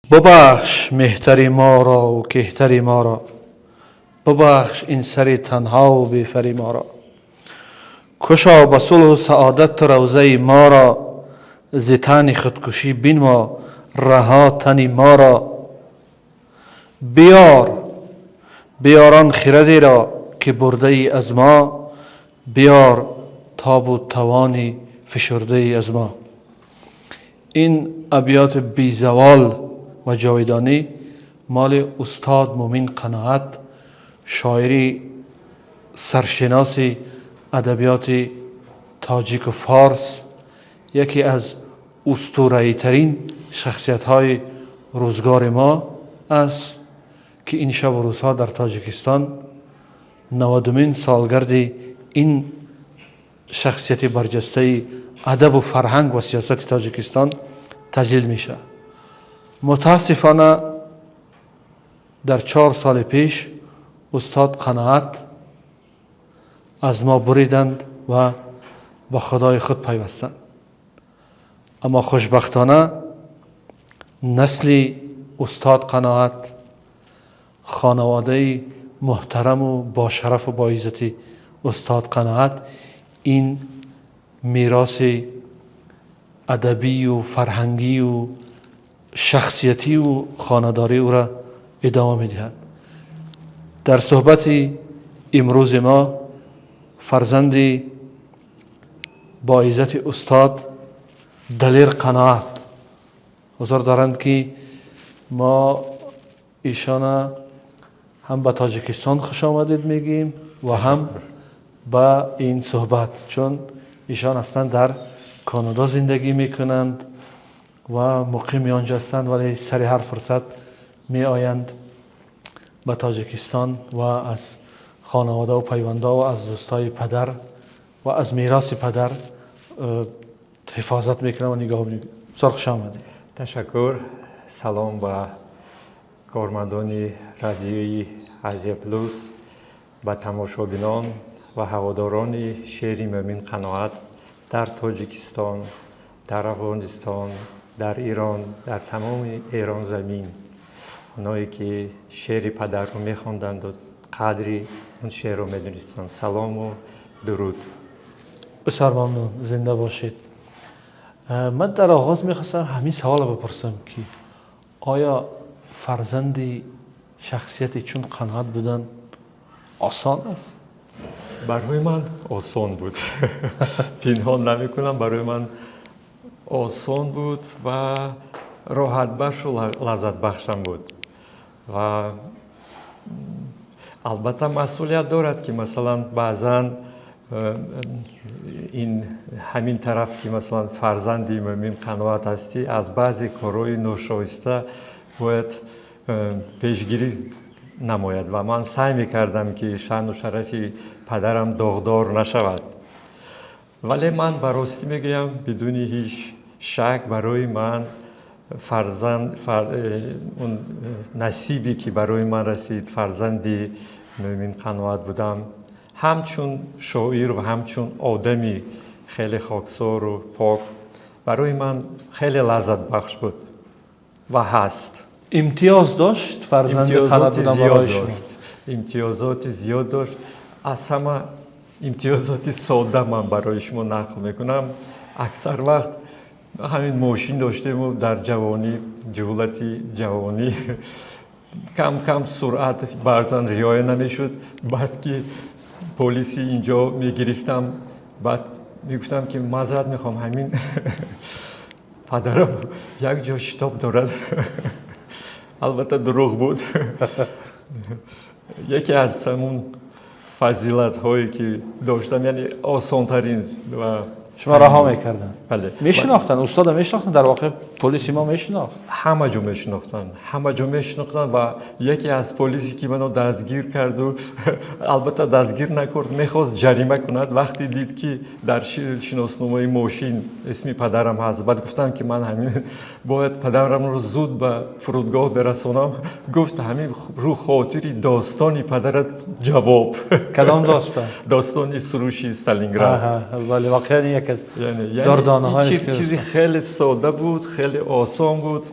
Бубахш меҳтари моро кеҳтари моро, бубахш ин сари танҳову бефари моро. Кушо ба сулҳу саодат ту равзаи моро, зи тани худкушӣ бинмо раҳо тани моро. Биёр, биёр он хирадеро, ки бурдаӣ аз мо, биёр тобу тавони фишурдаӣ аз мо. Ин абёти безавол ва ҷовидонӣ моли устод Мӯмин Қаноат, шоири саршиноси адабиёти тоҷику форс, яке аз устураитарин шахсиятҳои рӯзгори мо аст, ки ин шабу рӯзҳо дар Тоҷикистон 90-умин солгарди ин шахсияти барҷастаи адабу фарҳанг ва сиёсати Тоҷикистон таҷлил мешавад. Мутаассифона, дар 4 соли пеш устод Қаноат аз мо буриданд ва ба Худои худ пайвастанд, аммо хушбахтона насли устод Қаноат, хонаводаи муҳтараму бошарафу боиззати устод Қаноат ин мероси адабию фарҳангию шахсиятию хонадории ӯро идома медиҳад. Дар суҳбати имрӯзи мо фарзанди боиззати устод Далер Қаноат ҳузур доранд, ки мо ишона ҳам ба Тоҷикистон хушомадед мегӯем ва ҳам ба ин суҳбат, чун ишон аслан дар Канада зиндагӣ мекунанд ва муқими онҷо ҳастанд, вале сари ҳар фурсат меоянд ба Тоҷикистон ва аз хонавода ва пайвандо ва аз дӯстои падар ва аз мероси падар ҳифозат мекунанд ва нигоҳ мекунанд. Бисёр хуш омадед. Ташаккур. Салом ба кормандони радиои Азия Плюс, ба тамошобинон ва ҳаводорони шеъри Мӯмин Қаноат дар Тоҷикистон, дар Афғонистон, дар Ирон, дар тамоми Эронзамин, оное ки шеъри падарро мехонданду қадри он шеърро медонистанд. Салому дуруд. Бисёр мамнун, зинда бошед. Ман дар оғоз мехостам ҳамин саволро бипурсам, ки оё фарзанди шахсияте чун Қаноат будан осон аст? Барои ман осон буд, пинҳон намекунам, барои ман осон буд ва роҳатбахшу лаззатбахшам буд. Ва албатта масъулият дорад, ки масалан баъзан ин ҳамин тараф, ки масалан фарзанди Мӯмин Қаноат ҳастӣ, аз баъзе корҳои ношоиста бояд пешгирӣ намояд. Ва ман саъй мекардам, ки шаъну шарафи падарам доғдор нашавад. Вале ман ба ростӣ мегӯям, бидуни ҳеҷ шак, барои ман фарзанд он насибе ки барои ман расид, фарзанди Мӯмин Қаноат будам, ҳамчун шоир ва ҳамчун одами хеле хоксору пок, барои ман хеле лаззатбахш буд ва ҳаст. Имтиёз дошт фарзанди Қаноат будан барои шумо? Имтиёзоти зиёд дошт. Аз ҳама имтиёзоти содда ман барои шумо нақл мекунам. Аксар вақт ҳамин мошин доштему, дар ҷавонӣ, ҷуҳулати ҷавонӣ, кам кам суръат баъзан риоя намешуд. Баъд ки полиси инҷо мегирифтам, баъд мегуфтам, ки маъзарат мехоҳам, ҳамин падарам як ҷо шитоб дорад. Албатта, дурӯғ буд. Яке аз ҳамун фазилатҳое ки доштам, яъне осонтарин ва Шумо раҳо мекарданд? Бале. Мешинохтанд устода, мешинохтанд, дар воқеъ полиси мо мешинохт. Ҳама ҷо мешинохтанд, ҳама ҷо мешинохтанд. Ва яке аз полисе ки маро дастгир карду, албатта дастгир накард, мехост ҷарима кунад, вақте дид, ки дар шиносномаи мошин исми падарам ҳаст, баъд гуфтам, ки ман ҳамин бояд падарамро зуд ба фурудгоҳ берасонам, гуфт: «Ҳамин рӯ хотири достони падарат ҷавоб». Кадом достон? Достони суруши Сталинград. Бале, воқеан як аз дордонаҳои чизи хеле сода буд, хеле осон буд.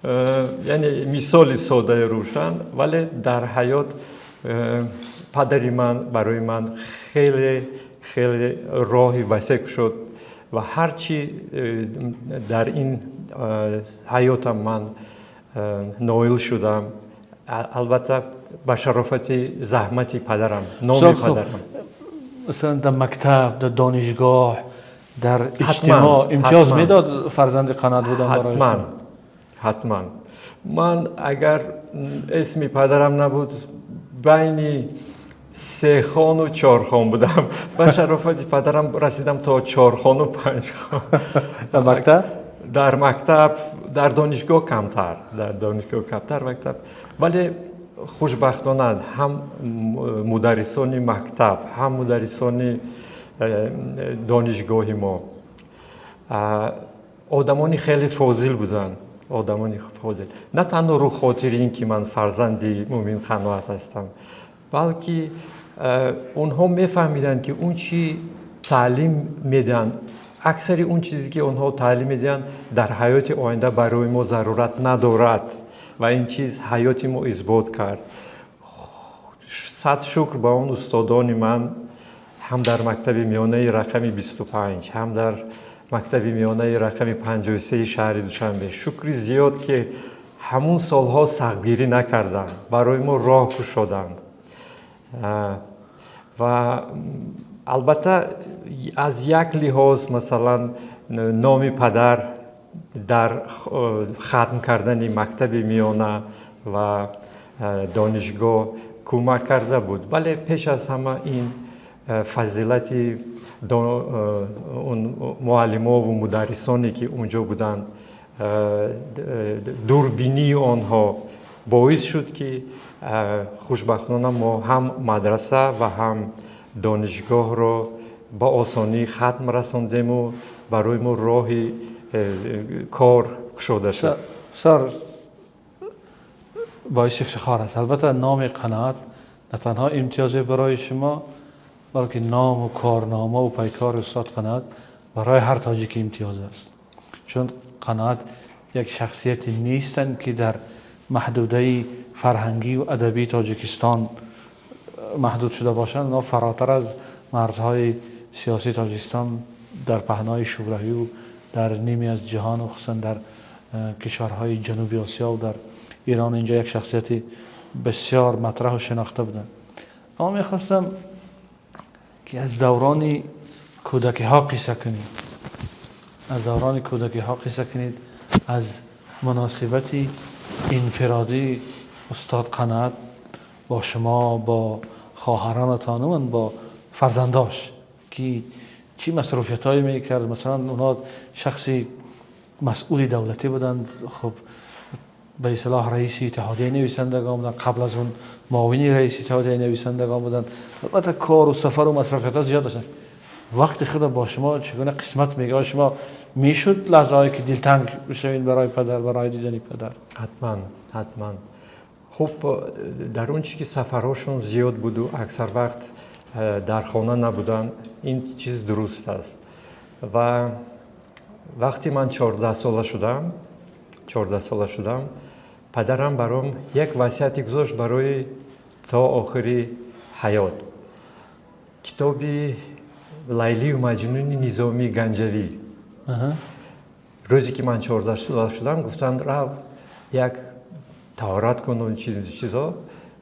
Яъне мисоли содаи рӯшан, вале дар ҳаёт падари ман барои ман хеле хеле роҳи васеъ кушод ва ҳар чӣ дар ин ҳаётам ман ноил шудам, албатта, ба шарофати заҳмати падарам, номи падарам. Масалан, дар мактаб, дар донишгоҳ, дар иҷтимоъ имтиёз медод фарзанди Қаноат будан барои Ҳатман, ҳатман. Ман агар исми падарам набуд, байни сехон у чорхон будам. Ба шарофати падарам расидам то чорхону панҷхон. Дар мактаб? Дар мактаб, дар донишгоҳ камтар, дар донишгоҳ камтар, мактаб. Вале хушбахтона ҳам мударрисони мактаб, ҳам мударрисони донишгоҳи мо одамони хеле фозил буданд, одамони фозил. На танҳо рӯхотири ин ки ман фарзанди Мӯмин Қаноат ҳастам, балки онҳо мефаҳмиданд, ки он чӣ таълим медиҳанд, аксари он чизе ки онҳо таълим медиҳанд, дар ҳаёти оянда барои мо зарурат надорад ва ин чиз ҳаёти мо исбот кард. Сад шукр ба он устодони ман, ҳам дар мактаби миёнаи рақами 25, ҳам дар мактаби миёнаи рақами 53-и шаҳри Душанбе. Шукри зиёд, ки ҳамун солҳо сахтгирӣ накарданд, барои мо роҳ кушоданд. Ва албатта, аз як лиҳоз, масалан, номи падар дар хатм кардани мактаби миёна ва донишгоҳ кӯмак карда буд, вале пеш аз ҳама ин фазилати муаллимову мударрисоне, ки унҷо буданд, дурбинии онҳо боис шуд, ки хушбахтона мо ҳам мадраса ва ҳам донишгоҳро ба осонӣ хатм расондему барои мо роҳи кор кушода шуд. Бисёр боиси ифтихор аст. Албатта, номи Қаноат на танҳо имтиёзе барои шумо, балки ному корнома ва пайкори устод Қаноат барои ҳар тоҷики имтиёз аст, чун Қаноат як шахсияте нестанд, ки дар маҳдудаи фарҳангӣ ва адабии Тоҷикистон маҳдуд шуда бошанд. Онҳо фаротар аз марзҳои сиёсии Тоҷикистон, дар паҳнои Шӯравию дар ниме аз ҷаҳон, хусусан дар кишварҳои Ҷануби Осиё ва дар Ирон инҷо як шахсияти бисёр матраҳу шинохта буданд. Аммо мехостам, ки аз даврони кӯдакиҳо қисса кунед, аз даврони кӯдакиҳо қисса кунед, аз муносибати инфиродии устод Қаноат бо шумо, бо хоҳаронатон, умуман бо фарзандош, ки чӣ масруфиятҳое мекард. Масалан, онҳо шахси масъули давлатӣ буданд, хуб, ба истилоҳ раиси Иттиҳодияи нависандагон буданд, қабл аз он муовини раиси Иттиҳодияи нависандагон буданд. Албатта, кору сафару масруфиятҳо зиёд доштанд. Вақти худро бо шумо чӣ гуна қисмат мега? Шумо мешуд лаҳзаҳое, ки дилтанг бишавед барои падар, барои дидани падар? Ҳатман, ҳатман. Хуб, дар он чи ки сафарҳошон зиёд буду аксар вақт дар хона набуданд, ин чиз дуруст аст. Ва вақте ман 14-сола шудам, 14-сола шудам, падарам баром як васияте гузошт барои то охири ҳаёт: китоби «Лайлию Маҷнуни» Низомии Ганҷавӣ. Рӯзе ки ман 14-сола шудам, гуфтанд: «Рав, як таҳорат куну чизо».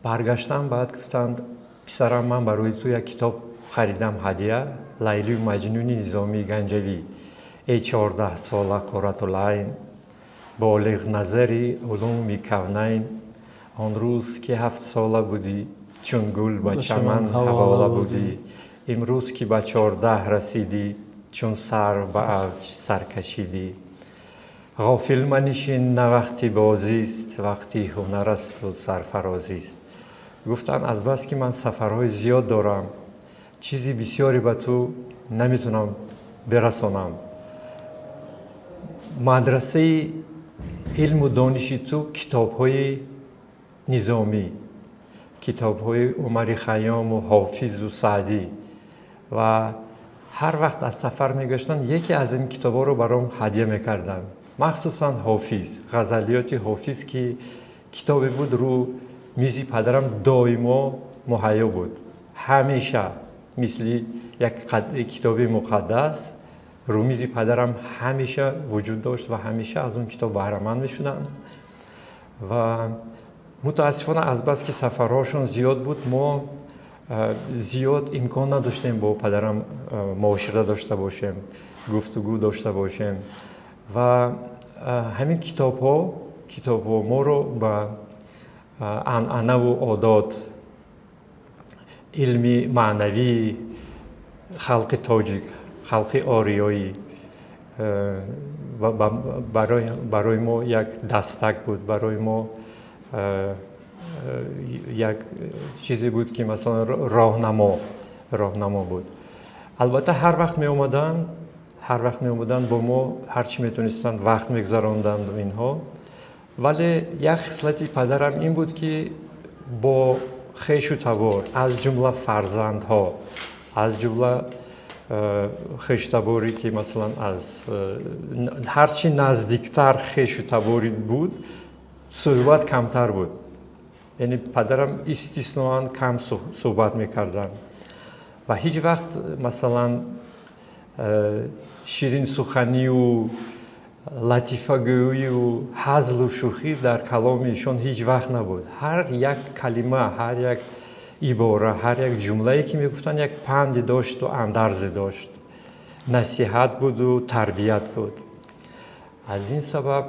Баргаштам, баъд гуфтанд: «Писарам, ман барои ту як китоб харидам, ҳадия, „Лайлию Маҷнуни“ Низомии Ганҷавӣ. Эй 14-сола Қурратулайн, болиғ назари улуми кавнайн, он рӯз ки 7-сола будӣ, чун гул ба чаман ҳавола будӣ, имрӯз ки ба 14 расидӣ, чун сарв ба авҷ саркашидӣ. Ғофил манишин, на вақти бозист, вақти ҳунар асту сарфарозист». Гуфтанд: «Азбаски ман сафарҳои зиёд дорам, чизи бисёре ба ту наметавонам бирасонам. Мадрасаи илму дониши ту китобҳои Низомӣ, китобҳои Умари Хайёму Ҳофизу Саъдӣ». Ва ҳар вақт аз сафар мегаштанд, яке аз ин китобҳоро баром ҳадя мекарданд. Махсусан Ҳофиз, ғазалиёти Ҳофиз, ки китобе буд, рӯ мизи падарам доимо муҳайё буд, ҳамеша мисли як китоби муқаддас рӯ мизи падарам ҳамеша вуҷуд дошт ва ҳамеша аз он китоб баҳраманд мешудам. Ва мутаассифона, азбаски сафарҳошон зиёд буд, мо зиёд имкон надоштем бо падарам муошира дошта бошем, гуфтугӯ дошта бошем. Ва ҳамин китобҳо моро ба анъанаву одот, илми маънавии халқи тоҷик, халқи ориёӣ барои мо як дастак буд, барои мо як чизе буд, ки масалан роҳнамо буд. Албатта, ҳар вақт меомаданд, бо мо ҳар чӣ метонистанд вақт мегузаронданд инҳо. Вале як хислати падарам ин буд, ки бо хешу табор, аз ҷумла фарзандҳо, аз ҷумла хешу таборе, ки масалан аз ҳарчи наздиктар хешу таборӣ буд, суҳбат камтар буд. Яъне падарам истисноан кам суҳбат мекарданд ва ҳеҷ вақт масалан ширинсуханию латифагӯию ҳазлу шӯхӣ дар каломи ишон ҳеҷ вақт набуд. Ҳар як калима, ҳар як ибора, ҳар як ҷумлае, ки мегуфтанд, як панде дошту андарзе дошт, насиҳат буду тарбият буд. Аз ин сабаб,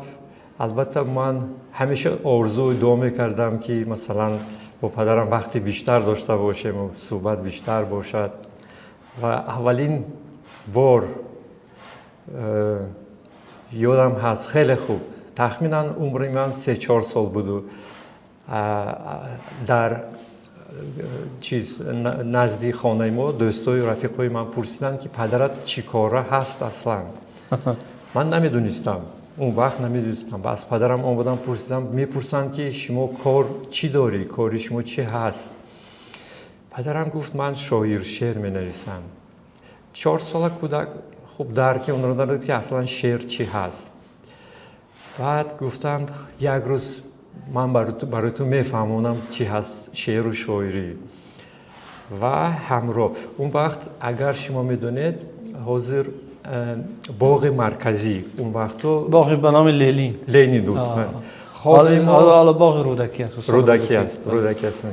албатта, ман ҳамеша орзую дуо мекардам, ки масалан бо падарам вақти бештар дошта бошему суҳбат бештар бошад. Ва аввалин бор ёдам ҳаст хеле хуб, тахминан умри ман 3-4 сол буду дар чиз назди хонаи мо дӯстою рафиқҳои ман пурсиданд, ки падарат чӣ кора ҳаст аслан. Ман намедонистам, он вақт намедонистам. Аз падарам омадам, пурсидам, мепурсанд, ки шумо кор чӣ дорӣ, кори шумо чӣ ҳаст? Падарам гуфт: «Ман шоир, шеър менависам». 4сола кӯдак хуб дарки онро надод, ки аслан шеър чӣ ҳаст. Баъд гуфтанд: «Як рӯз ман барои ту мефаҳмонам, чӣ ҳаст шеъру шоирӣ». Ва ҳамроҳ он вақт, агар шумо медонед, ҳозир боғи марказӣ, он вақтҳо боғи ба номи Ленин. Ленин буд. Ҳоло боғи Рӯдакӣ аст. Рӯдакӣ аст, Рӯдакӣ аст.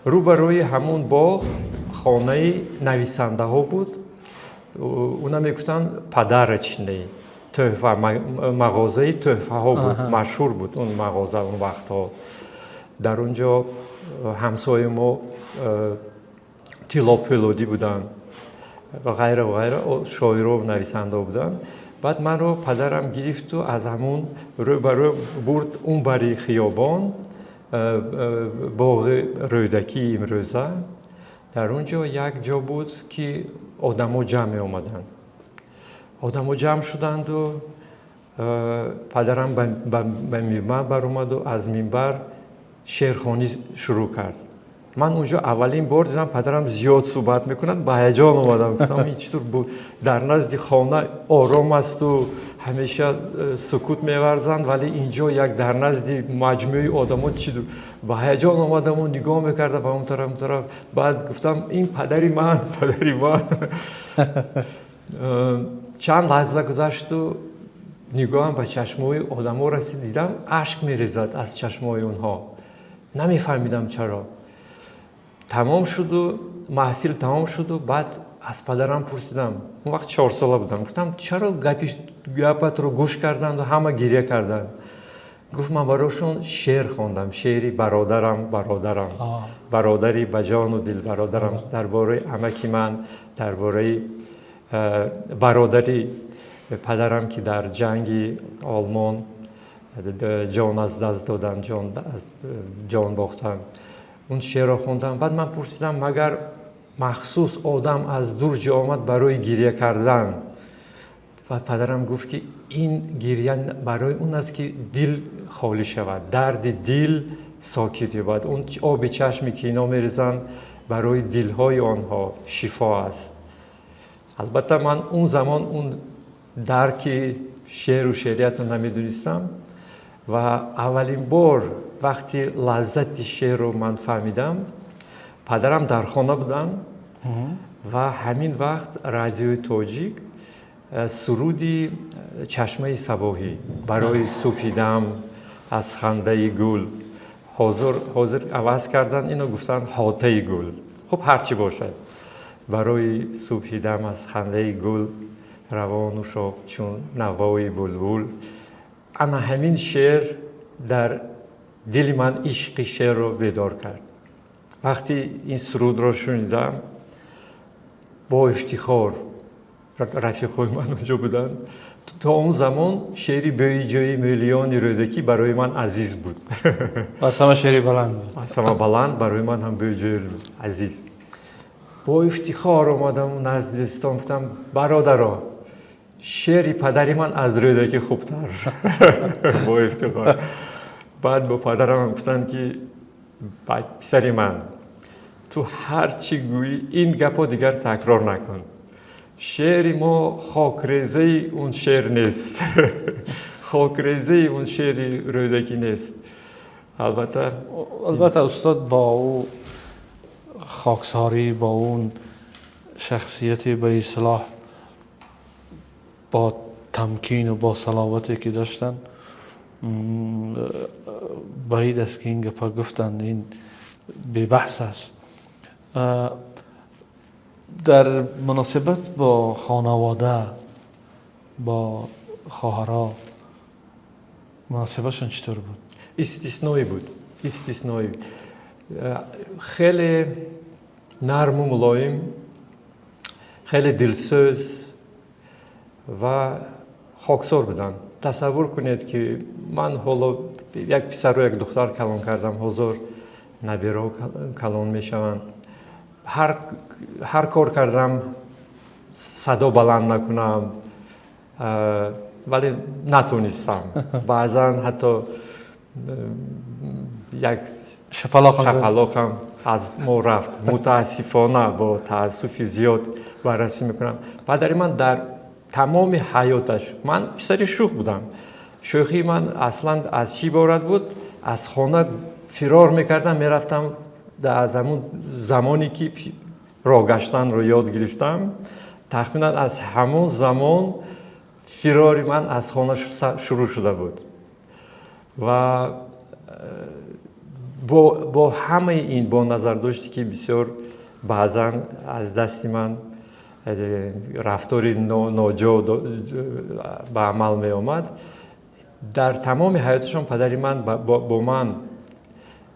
Рӯбарӯи ҳамун боғ хонаи нависандаҳо буд, уна мегуфтанд подарочный, тӯҳфа, мағозаи тӯҳфаҳо буд. Машҳур буд он мағоза он вақтҳо. Дар он ҷо ҳамсояи мо Тилло Пӯлодӣ буданд ва ғайра ва ғайра, шоиро, нависандаҳо буданд. Баъд манро падарам гирифту аз ҳамун рӯбарӯ бурд он бари хиёбон, боғи Рӯдакии имрӯза. Дар он ҷо як ҷо буд, ки одамо ҷамъ меомаданд. Одамо ҷамъ шуданду падарам ба минбар баромаду аз минбар шеърхонӣ шурӯъ кард. Ман он ҷо аввалин бор дидам, падарам зиёд суҳбат мекунад. Ба ҳаяҷон омадам, гуфтам: «Ин чӣ тур? Дар назди хона ором асту ҳамеша сукут меварзанд, вале ин ҷо як дар назди маҷмӯи одамо чӣ?» Ба ҳаяҷон омадаму нигоҳ мекардам ба он тараф, он тараф. Баъд гуфтам: «Ин падари ман, падари ман». Чанд лаҳза гузашту нигоҳам ба чашмҳои одамо расид, дидам, ашк мерезад аз чашмҳои онҳо. Намефаҳмидам чаро. Тамом шуду маҳфил тамом шуду баъд аз падарам пурсидам, он вақт 4сола будам, гуфтам: «Чаро гапатро гӯш карданду ҳама гиря карданд?» Гуфт: «Ман барошон шеър хондам, шеъри бародарам, бародарам, бародари ба ҷону дил бародарам, дар бораи амаки ман, дар бораи бародари падарам, ки дар ҷанги Олмон ҷон аз даст доданд, ҷон бохтанд. Он шеърро хондам». Баъд ман пурсидам: «Магар махсус одам аз дур ҷо омад барои гиря кардан?» Баъд падарам гуфт, ки ин гиря барои он аст, ки дил холӣ шавад, дарди дил сокит ёбад. Он оби чашме, ки ино мерезанд, барои дилҳои онҳо шифо аст. Албатта, ман он замон он дарки Шеъру шеъриятро намедонистам ва аввалин бор вақти лаззати шеърро ман фаҳмидам, падарам дар хона буданд ва ҳамин вақт Радиои Тоҷик суруди «Чашмаи сабоҳӣ», «Барои субҳидам аз хандаи гул», ҳозир аваз карданд ино, гуфтанд «Ҳотаи гул», хуб, ҳар чӣ бошад, «Барои субҳидам аз хандаи гул, равону шоҳ чун навои булбул», ана ҳамин шеър дар дили ман ишқи шеърро бедор кард. Вақти ин сурудро шунидам, бо ифтихор, рафиқҳои ман онҷо буданд, то он замон шеъри «Бӯи ҷӯи Мӯлиёни Рӯдакӣ» барои ман азиз буд. Аз ҳама шеъри баланд буд. Аз ҳама баланд барои ман ҳам «Бӯи ҷӯи» азиз. Бо ифтихор омадам назди дӯстон, гуфтам: «Бародаро, шеъри падари ман аз Рӯдакӣ хубтар». Бо ифтихор. Баъд бо падарам гуфтанд, ки писари ман, ту ҳар чӣ гӯӣ, ин гапо дигар такрор накун, шеъри мо хокрезаи он шеър нест, хокрезаи он шеъри Рӯдакӣ нест, албатта. Албатта, устод бо ӯ хоксорӣ, бо он шахсияти ба истилоҳ бо тамкину бо саловате ки доштанд, баъид аст, ки ин гапа гуфтанд, ин бебаҳс аст. Дар муносибат бо хонавода, бо хоҳарҳо муносибатшон чӣ тавр буд? Истисноӣ буд, истисноӣ, хеле нарму мулоим, хеле дилсӯз ва хоксор буданд. Тасаввур кунед, ки ман ҳоло як писару як духтар калон кардам, ҳозир набираҳо калон мешаванд. Ҳар кор кардам, садо баланд накунам, вале натонистам. Баъзан ҳатто як шапалоқам аз мо рафт, мутаассифона, бо таассуфи зиёд баррасӣ мекунам. Падари ман дар тамоми ҳаёташ, ман писари шӯх будам, шӯхии ман аслан аз чӣ иборат буд? Аз хона фирор мекардам, мерафтам. Аз ҳамун замоне ки роҳ гаштанро ёд гирифтам, тахминан аз ҳамон замон фирори ман аз хона шурӯъ шуда буд. Ва бо ҳамаи ин, бо назардоште ки бисёр баъзан аз дасти ман рафтори ноҷо ба амал меомад, дар тамоми ҳаёташон падари ман бо ман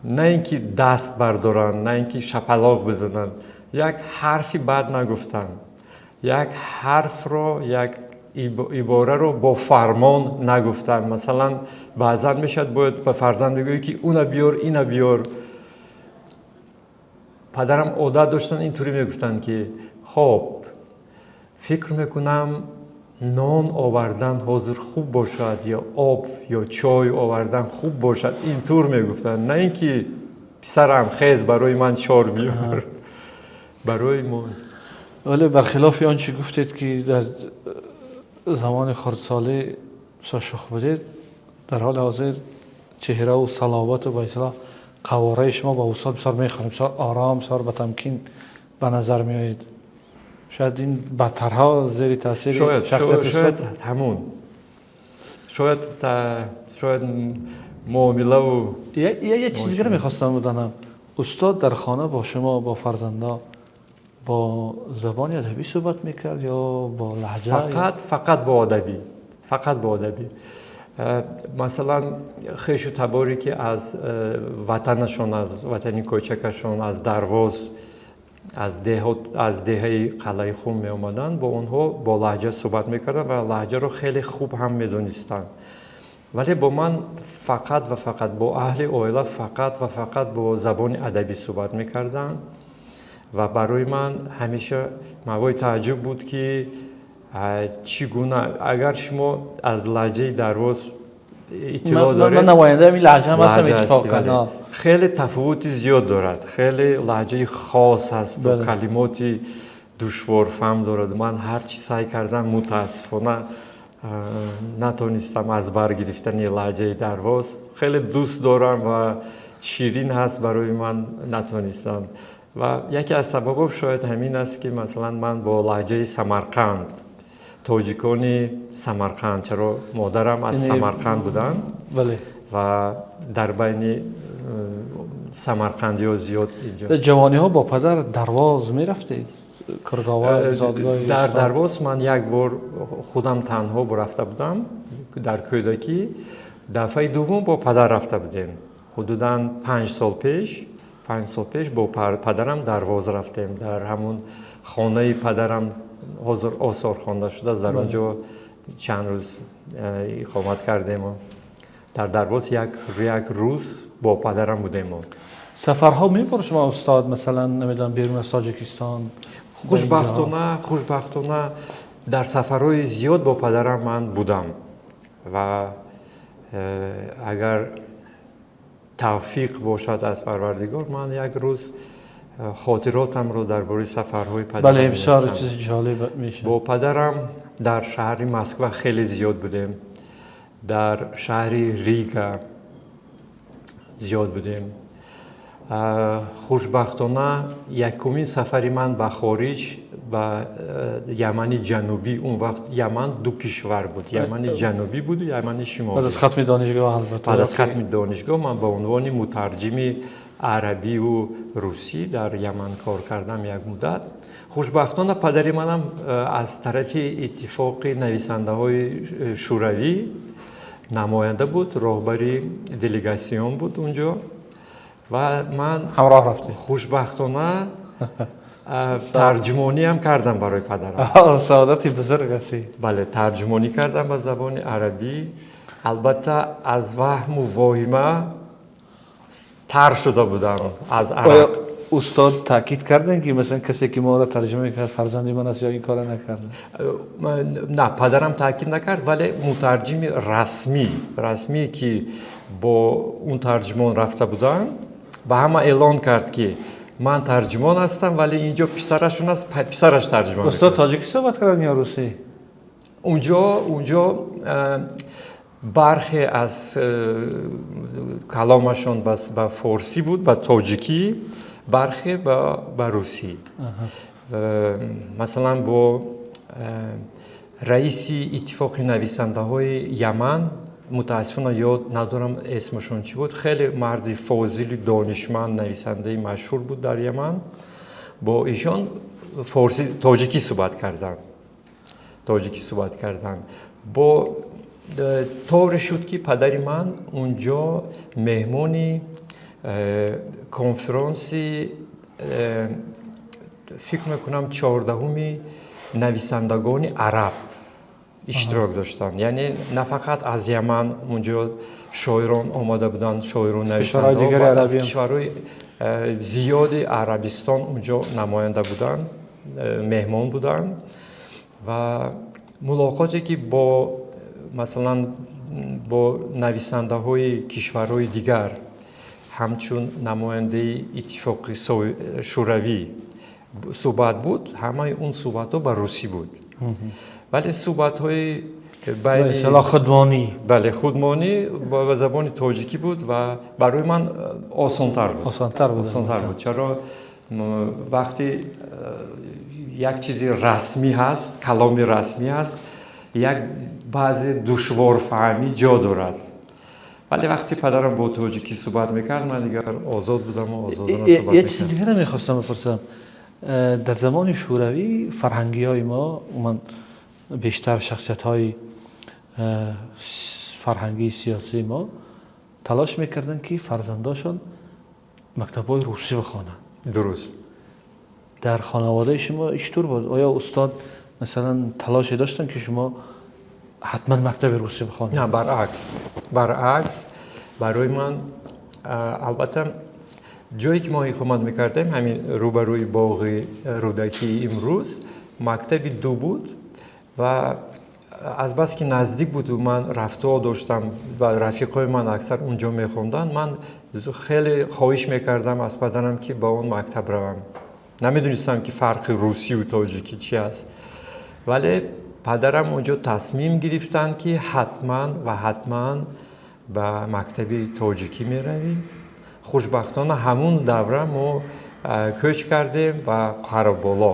на ин ки даст бардоранд, на ин ки шапалоқ бизананд, як ҳарфи бад нагуфтанд, як ҳарфро, як ибораро бо фармон нагуфтанд. Масалан, баъзан мешавад, бояд ба фарзанд бигӯӣ, ки уна биёр, ина биёр. Падарам одат доштанд, интури мегуфтанд, ки хоб, фикр мекунам, нон овардан ҳозир хуб бошад ё об ё чой овардан хуб бошад. Интур мегуфтанд, на ин ки писарам, хез, барои ман чой биёр, барои мо. Вале бархилофи он чи гуфтед, ки дар замони хурдсолӣ бисёр шӯх будед, дар ҳоли ҳозир чеҳраву салобату ба истилоҳ қавораи шумо ба устод бисёр мехонад, бисёр ором, бисёр ба тамкин ба назар меоед. Шояд ин бадтарҳо зери таъсири шахсияти шояд ҳамун, шояд муомилаву Як чиз дигар мехостам бидонам: устод дар хона бо шумо, бо фарзандо бо забони адабӣ суҳбат мекард ё бо лаҳҷа? Фақат бо адабӣ, фақат бо адабӣ. Масалан, хешу таборе, ки аз ватанашон, аз ватани кӯчакашон, аз Дарвоз, аз деҳот, аз деҳаи Қалъаи Хум меомаданд, бо онҳо бо лаҳҷа суҳбат мекарданд ва лаҳҷаро хеле хуб ҳам медонистанд. Вале бо ман фақат ва фақат, бо аҳли оила фақат ва фақат бо забони адабӣ суҳбат мекарданд. Ва барои ман ҳамеша мавои тааҷҷуб буд, ки чӣ гуна, агар шумо аз лаҳҷаи Дарвоз иттилоъ доред. Ман намояндаи ин лаҳҷа ҳам ҳастам, иттифоқан. Хеле тафовути зиёд дорад, хеле лаҳҷаи хос ҳасту калимоти душворфаҳм дорад. Ман ҳар чӣ саъй кардам, мутаассифона. Натонистам аз бар гирифтани лаҳҷаи Дарвоз. Хеле дӯст дорам ва ширин ҳаст барои ман, натонистам. Ва яке аз сабабҳо шояд ҳамин аст, ки масалан ман бо лаҳҷаи Самарқанд, тоҷикони Самарқанд, чаро модарам аз Самарқанд буданд ва дар байни самарқандиҳо зиёд инҷо. Дар ҷавониҳо бо падар Дарвоз мерафтед? Кургова, зодгоҳи Дар Дарвоз ман як бор худам танҳо рафта будам дар кӯдакӣ. Дафъаи дуввум бо падар рафта будем, ҳудудан 5 сол пеш. 5 сол пеш бо падарам Дарвоз рафтем. Дар ҳамун хонаи падарам, ҳозир осорхона шудааст, дар он ҷо чанд рӯз иқомат кардему дар Дарвоз як рӯз бо падарам будем. Сафарҳо мебурд шумо устод, масалан, намедонам, берун аз Тоҷикистон? Хушбахтона, дар сафарҳои зиёд бо падарам ман будам ва агар тавфиқ бошад аз Парвардигор, ман як рӯз хотиротамро дар бораи сафарҳои падарам Бале, бисёр чизи ҷолиб мешавад. Бо падарам дар шаҳри Москва хеле зиёд будем, дар шаҳри Рига зиёд будем. Хушбахтона, якумин сафари ман ба хориҷ ба Ямани Ҷанубӣ, он вақт Яман ду кишвар буд, Ямани Ҷанубӣ буду Ямани Шимолӣ. Баъд аз хатми донишгоҳ, албатта. Баъд аз хатми донишгоҳ ман ба унвони мутарҷими арабиву русӣ дар Яман кор кардам як муддат. Хушбахтона, падари манам аз тарафи Иттифоқи нависандаҳои Шӯравӣ намоянда буд, роҳбари делегатсион буд унҷо ва ман ҳамроҳ рафтед. Хушбахтона, тарҷумониам кардам барои падарам. Саодати бузург аст. Бале, тарҷумонӣ кардам ба забони арабӣ. Албатта, аз ваҳму воҳима тар шуда будам аз арақ. Устод таъкид карданд, ки масалан касе ки моро тарҷума мекард, фарзанди ман аст, ё ин кора накард? На, падарам таъкид накард, вале мутарҷими расмӣ, ки бо он тарҷумон рафта буданд, ба ҳама эълон кард, ки ман тарҷумон ҳастам, вале инҷо писарашон аст, писараш тарҷума. Устод тоҷикӣ суҳбат карданд ё русӣ? Унҷо бархе аз каломашон ба форсӣ буд, ба тоҷикӣ, бархе ба русӣ. Масалан, бо раиси Иттифоқи нависандаҳои Яман, мутаассифона, ёд надорам эсмашон чӣ буд, хеле марди фозили донишманд, нависандаи машҳур буд дар Яман, бо ишон форсӣ, тоҷикӣ суҳбат карданд, тоҷикӣ суҳбат карданд. Бо тавре шуд, ки падари ман унҷо меҳмони конфронси, фикр мекунам, 14-уми нависандагони араб иштирок доштанд. Яъне на фақат аз Яман унҷо шоирон омада буданд, шоирон, нависандаҳо аз кишварҳои зиёди Арабистон унҷо намоянда буданд, меҳмон буданд. Ва мулоқоте ки бо, масалан, бо нависандаҳои кишварҳои дигар ҳамчун намояндаи Иттифоқи Шӯравӣ суҳбат буд, ҳамаи он суҳбатҳо ба русӣ буд, вале суҳбатҳои байни худмонӣ. Бале, худмонӣ ба забони тоҷикӣ буд ва барои ман осонтар буд. Осонтар буд. Осонтар буд, чаро вақти як чизи расмӣ ҳаст, каломи расмӣ ҳаст, як баъзе душворфаҳмӣ ҷо дорад, вале вақте падарам бо тоҷикӣ суҳбат мекард, ман дигар озод будаму озодона суҳбат. Як чизи дигаре мехостам бипурсам. Дар замони Шӯравӣ фарҳангиҳои мо, умуман бештар шахсиятҳои фарҳангии сиёсии мо талош мекарданд, ки фарзандошон мактабҳои русӣ бихонанд. Дуруст. Дар хонаводаи шумо чӣ буд? Оё устод, масалан, талоше доштанд, ки шумо ҳатман мактаби русӣ бихонед? На, баръакс. Барои ман, албатта, ҷое ки мо иқомат мекардем, ҳамин рӯбарӯи боғи Рӯдакии имрӯз, мактаби ду буд ва азбаски наздик буду ман рафтуо доштам ва рафиқҳои ман аксар унҷо мехонданд, ман хеле хоҳиш мекардам аз падарам, ки ба он мактаб равам. Намедонистам, ки фарқи русию тоҷикӣ чи аст, вале Падарам онҷо тасмим гирифтанд, ки ҳатман ва ҳатман ба мактаби тоҷикӣ меравем. Хушбахтона, ҳамун давра мо кӯч кардем ба Қароболо,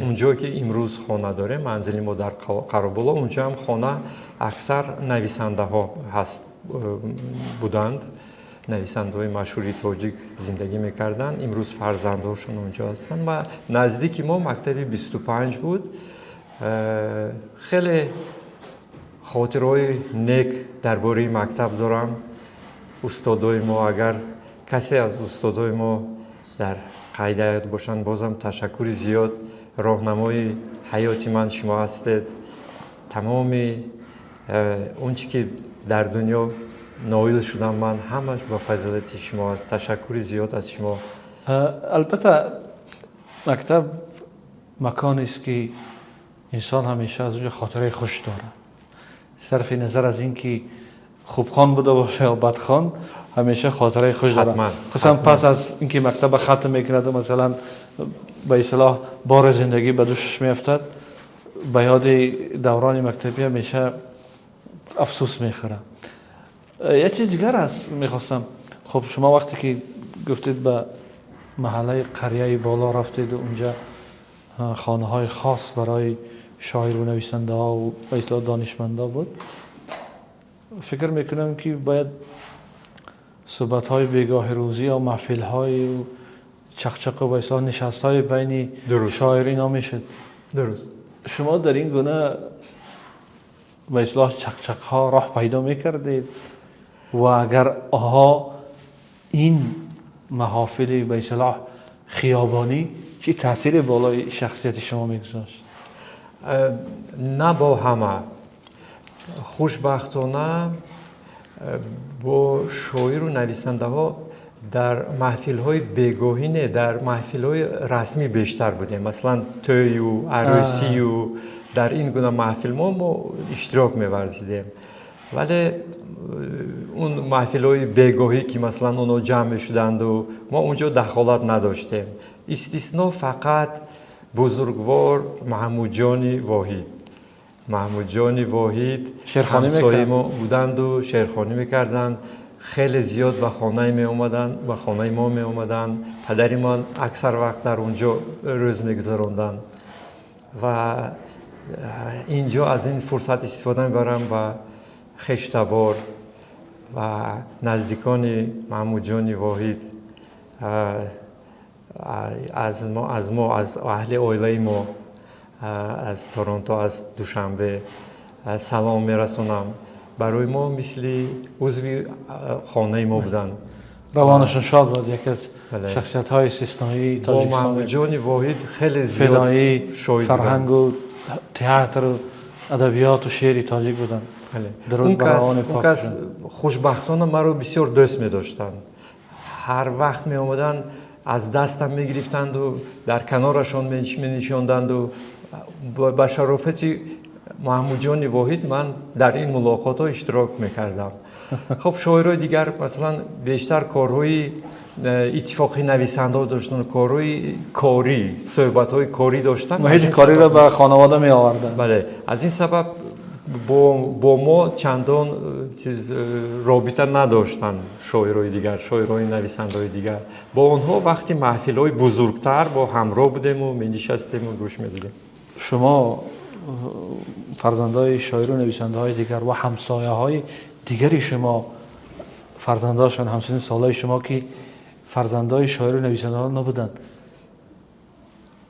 унҷое ки имрӯз хона дорем, манзили мо дар Қароболо. Унҷо ҳам хона аксар нависандаҳо ҳаст буданд, нависандаҳои машҳури тоҷик зиндагӣ мекарданд, имрӯз фарзандҳошон онҷо ҳастанд ва наздики мо мактаби 25 буд. Хеле хотираҳои нек дар бораи мактаб дорам. Устодои мо, агар касе аз устодои мо дар қайди ҳаёт бошанд, бозам ташаккури зиёд. Роҳнамои ҳаёти ман шумо ҳастед. Тамоми он чӣ ки дар дунё ноил шудам ман, ҳамаш ба фазилати шумо аст. Ташаккури зиёд аз шумо. Албатта, мактаб маконест, ки инсон ҳамеша аз онҷо хотираи хуш дорад. Сарфи назар аз ин ки хубхон буда боша ё бадхон, ҳамеша хотираи хуш дорад, хусусан пас аз инки мактаба хатм мекунаду, масалан, ба истилоҳ бори зиндагӣ ба дӯшаш меафтад, ба ёди даврони мактабӣ ҳамеша афсӯс мехӯрад. Як чиз дигар аст, мехостам. Хуб, шумо вақте ки гуфтед, ба маҳаллаи Қарияи Боло рафтеду унҷа хонаҳои хос барои шоиру нависандаҳо ба истилоҳ донишмандҳо буд, фикр мекунам, ки бояд суҳбатҳои бегоҳи рӯзӣ ё маҳфилҳои чақчақу ба истилоҳ нишастҳои байни шоир ино мешуд. Шумо дар ин гуна ба истилоҳ чақчақҳо роҳ пайдо мекардед ва агар ҳо, ин маҳофили ба истилоҳ хиёбонӣ чӣ таъсире болои шахсияти шумо мегузошт? На бо ҳама. Хушбахтона, бо шоиру нависандаҳо дар маҳфилҳои бегоҳӣ не, дар маҳфилҳои расмӣ бештар будем. Масалан, тӯю арӯсию дар ин гуна маҳфилҳо мо иштирок меварзидем, вале он маҳфилҳои бегоҳӣ, ки масалан онҳо ҷамъ мешуданду, мо унҷо дахолат надоштем. Истисно фақат бузургвор Маҳмудҷони Воҳид. Маҳмудҷони Воҳид ҳамсояи мо буданду шеърхонӣ мекарданд. Хеле зиёд ба хонаи меомаданд, ба хонаи мо меомаданд. Падари ман аксар вақт дар он ҷо рӯз мегузаронданд. Ва инҷо аз ин фурсат истифода мебарам, ба хештабор ва наздикони Маҳмудҷони Воҳид аз мо, аз аҳли оилаи мо, аз Торонто, аз Душанбе салом мерасонам. Барои мо мисли узви хонаи мо буданд. Равонашон шод бод, яке аз шахсиятҳои истисноии Бо Маҳмудҷони Воҳид хеле зиёд фидоии фарҳангу театру адабиёту шеъри тоҷик буданд. Он кас хушбахтона маро бисёр дӯст медоштанд. Ҳар вақт меомаданд, аз дастам мегирифтанду дар канорашон менишонданду. Ба шарофати Маҳмудҷони Воҳид ман дар ин мулоқотҳо иштирок мекардам. Хуб, шоирои дигар, масалан, бештар корҳои иттифоқи нависандаҳо доштанд, корҳои корӣ, суҳбатҳои корӣ доштанд. Муҳити кориро ба хонавода меоварданд. Бале, аз ин сабаб бо мо чандон чиз робита надоштанд шоирои дигар, шоирои нависандаҳои дигар. Бо онҳо вақти маҳфилҳои бузургтар бо ҳамроҳ будему менишастему гӯш медодем. Шумо, фарзандои шоиру нависандаҳои дигар ва ҳамсояҳои дигари шумо, фарзандошон ҳамсини солаи шумо, ки фарзандои шоиру нависандаҳо набуданд,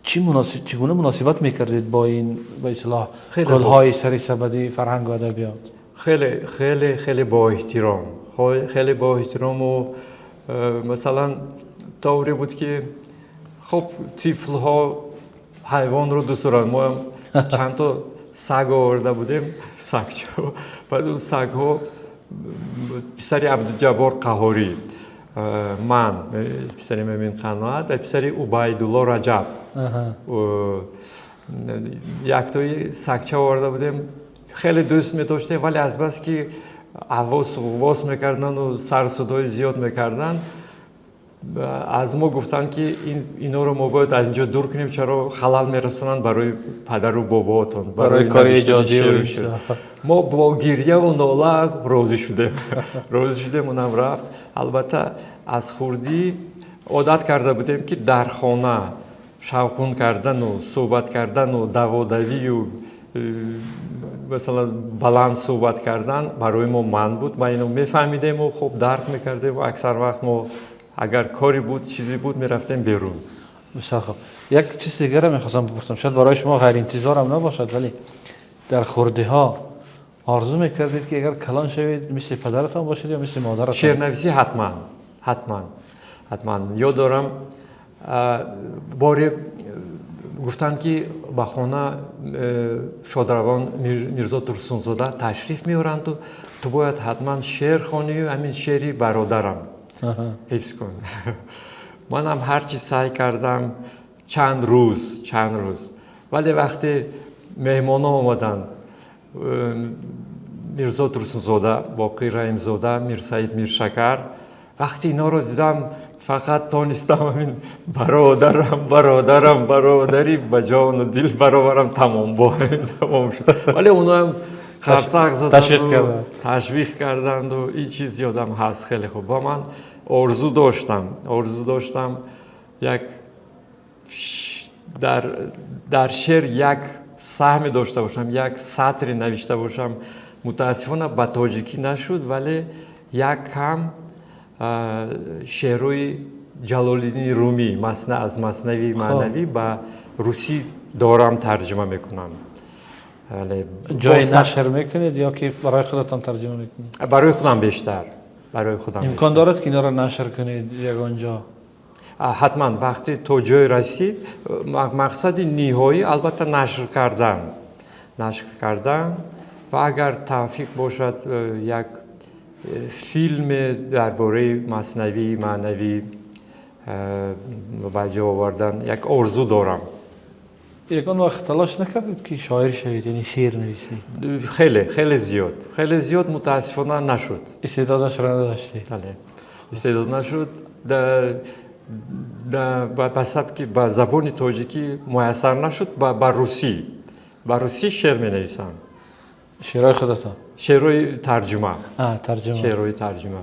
чӣ гуна муносибат мекардед бо ин ба истилоҳ гулҳои сари сабади фарҳангу адабиёт? Хеле, хеле, хеле боэҳтиром, хеле боэҳтирому масалан, тавре буд, ки хуб, тифлҳо ҳайвонро дӯст доранд. Моам чандто саг оварда будем, сагчо. Баъд он сагҳо, писари Абдуҷаббор Қаҳорӣ, ман, писари Мӯмин Қаноат ва писари Убайдулло Раҷаб, яктои сагча оварда будем, хеле дӯст медоштем, вале азбаски авоз ғуввос мекарданду сарсудои зиёд мекарданд. Аз мо гуфтанд, ки инҳоро мо бояд аз инҷо дур кунем, чаро халал мерасонанд барои падару бобоотон, барои кори эҷодӣ. Мо бо гирьяву нола розӣ шудем, розӣ шудем, унам рафт. Албатта, аз хурдӣ одат карда будем, ки дар хона шавқун кардану суҳбат кардану даводавию масалан баланд суҳбат кардан барои мо манъ буд. Ма ино мефаҳмидему хуб дарк мекардем. Аксар вақт мо агар коре буд, чизе буд, мерафтем берун. Бисёр хуб. Як чиз дигарро мехостам бипурсам, шояд барои шумо ғайриинтизорам набошад, вале дар хурдиҳо орзу мекардед, ки агар калон шавед, мисли падаратон бошед ё мисли модаратон? Шеърнависӣ ҳатман, ҳатман, ҳатман. Ёд дорам, боре гуфтанд, ки ба хона шодравон Мирзо Турсунзода ташриф меоранду ту бояд ҳатман шеър хонию ҳамин шеъри бародарам ҳифз кун. Манам ҳарчи саъй кардам чанд рӯз, чанд рӯз, вале вақте меҳмонҳо омаданд, Мирзо Турсунзода, Боқир Раҳимзода, Мирсаид Миршакар, вақти инҳоро дидам, фақат тонистам ҳамин «Бародарам, бародарам, бародарӣ ба ҷону дил баробарам», тамом, бо ҳамин тамом шуд. Вале онҳоам қарсак заданду ташвиқ карданду ин чиз ёдам ҳаст хеле хуб. Ва ман орзу доштам, орзу доштам як дар шеър як саҳме дошта бошам, як сатре навишта бошам. Мутаассифона, ба тоҷикӣ нашуд, вале як кам шеърҳои Ҷалолиддини Румӣ аз Маснавии маънавӣ ба русӣ дорам, тарҷима мекунам. Ҷои нашр мекунед ё ки барои худатон тарҷима мекунед? Барои худам бештар, барои худам. Имкон дорад, ки инҳоро нашр кунед ягон ҷо? Ҳатман, вақте то ҷое расид. Мақсади ниҳоӣ, албатта, нашр кардан, нашр кардан ва агар тавфиқ бошад, як филме дар бораи Маснавии маънавӣ ба ҷо овардан як орзу дорам. Ягон вақт талош накардед, ки шоир шавед, яъне шеър нависед? Хеле, хеле зиёд, хеле зиёд. Мутаассифона, нашуд. Истеъдодашро надоштед? Бале, истеъдод нашуд. Ба сабки ба забони тоҷикӣ муяссар нашуд, ба русӣ шеър менависам. Шеърҳои худатон? Шеърҳои тарҷума. Тарҷума. Шеърҳои тарҷума.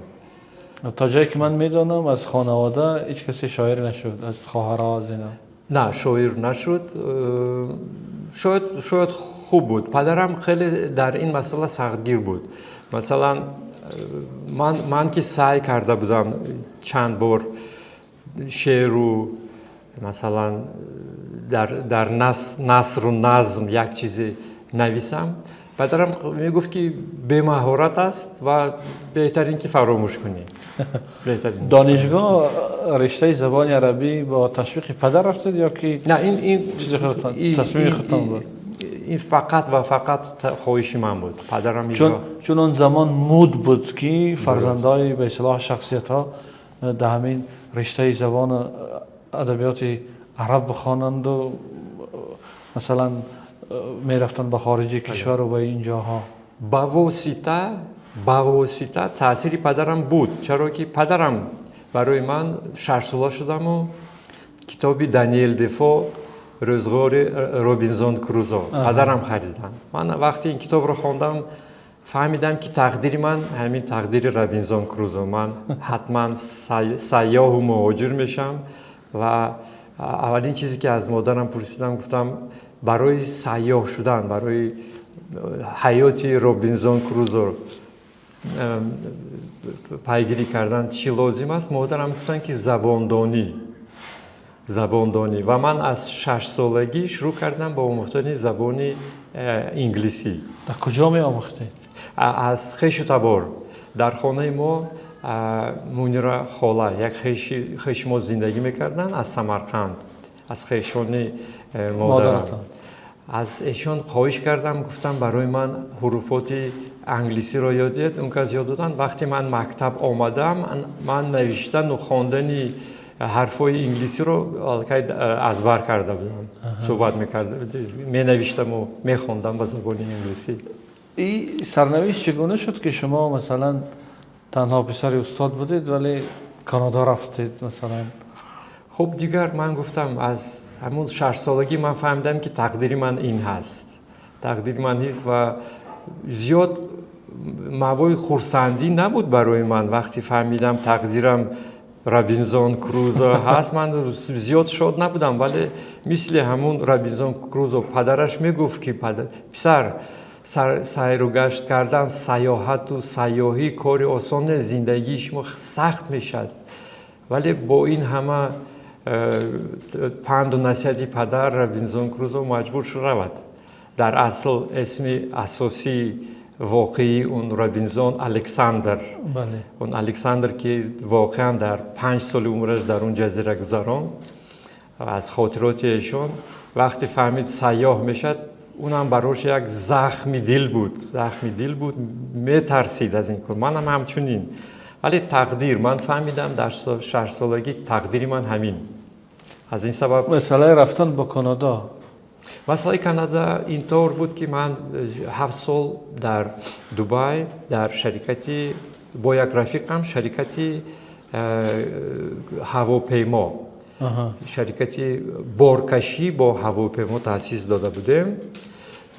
То ҷое ки ман медонам, аз хонавода ҳеҷ касе шоир нашуд, аз хоҳарҳо, аз ино. На, шоир нашуд. Шояд хуб буд. Падарам хеле дар ин масъала сахтгир буд. Масалан, ман ки саъй карда будам чанд бор шеъру масалан дар насру назм як чизе нависам, падарам мегуфт, ки бемаҳорат аст ва беҳтарин ки фаромӯш кунӣ. Донишгоҳ риштаи забони арабӣ бо ташвиқи падар рафтед ё ки На, ин чизи худатон, тасмими худтон буд? Ин фақат ва фақат хоҳиши ман буд. Падарам Чун он замон муд буд, ки фарзандои ба истилоҳ шахсиятҳо дар ҳамин риштаи забону адабиёти араб бихонанду масалан мерафтанд ба хориҷи кишвару ба ин ҷоҳо. Ба восита таъсири падарам буд, чаро ки падарам барои ман 6-сола шудаму китоби Даниэл Дефо «Рӯзғори Робинзон Крузо» падарам хариданд. Ман вақте ин китобро хондам, фаҳмидам, ки тақдири ман ҳамин тақдири Робинзон Крузо, ман ҳатман сайёҳу муҳоҷир мешавам. Ва аввалин чизе ки аз модарам пурсидам, гуфтам, барои сайёҳ шудан, барои ҳаёти Робинзон Крузо пайгирӣ кардан чӣ лозим аст? Модарам гуфтанд, ки забондонӣ, забондонӣ. Ва ман аз 6-солагӣ шурӯъ кардам ба омӯхтани забони инглисӣ. Дар куҷо меомӯхтед? Аз хешу табор. Дар хонаи мо Мунира хола, як хеши мо зиндагӣ мекарданд аз Самарқанд, аз хешони модарам. Аз эшон хоҳиш кардам, гуфтам, барои ман ҳуруфоти англисиро ёд диҳед. Он кас ёд доданд. Вақте ман мактаб омадам, ман навиштану хондани ҳарфҳои инглисиро аллакай аз бар карда будам, суҳбат мекардам, менавиштаму мехондам ба забони инглисӣ. И сарнавишт чӣ гуна шуд, ки шумо масалан танҳо писари устод будед, вале Канада рафтед, масалан? Хуб, дигар ман гуфтам, аз ҳамун 6-солагӣ ман фаҳмидам, ки тақдири ман ин ҳаст, тақдири ман ҳист. Ва зиёд мавои хурсандӣ набуд барои ман. Вақте фаҳмидам, тақдирам Робинзон Крузо ҳаст, ман зиёд шод набудам. Вале мисли ҳамун Робинзон Крузо, падараш мегуфт, ки писар, сайру гашт кардан, саёҳату сайёҳӣ кори осон нест, зиндагии шумо сахт мешавад. Вале бо ин ҳама панду насиҳати падар, Робинзон Крузо маҷбур шуд равад. Дар асл исми асосии воқеии он Робинзон Александр, он Александр, ки воқеан дар 5 соли умраш дар он ҷазира гузаронд, аз хотироти эшон, вақте фаҳмид, сайёҳ мешавад, унам барош як захми дил буд, захми дил буд, метарсид аз ин кор. Манам ҳамчунин. Вале тақдир, ман фаҳмидам дар 6-солагӣ, тақдири ман ҳамин. Аз ин сабаб. Масъалаи рафтан ба Канада? Масъалаи Канада интавр буд, ки ман 7 сол дар Дубай дар шарикати бо як рафиқам, шарикати ҳавопаймо, шарикати боркашӣ бо ҳавопаймо таъсис дода будем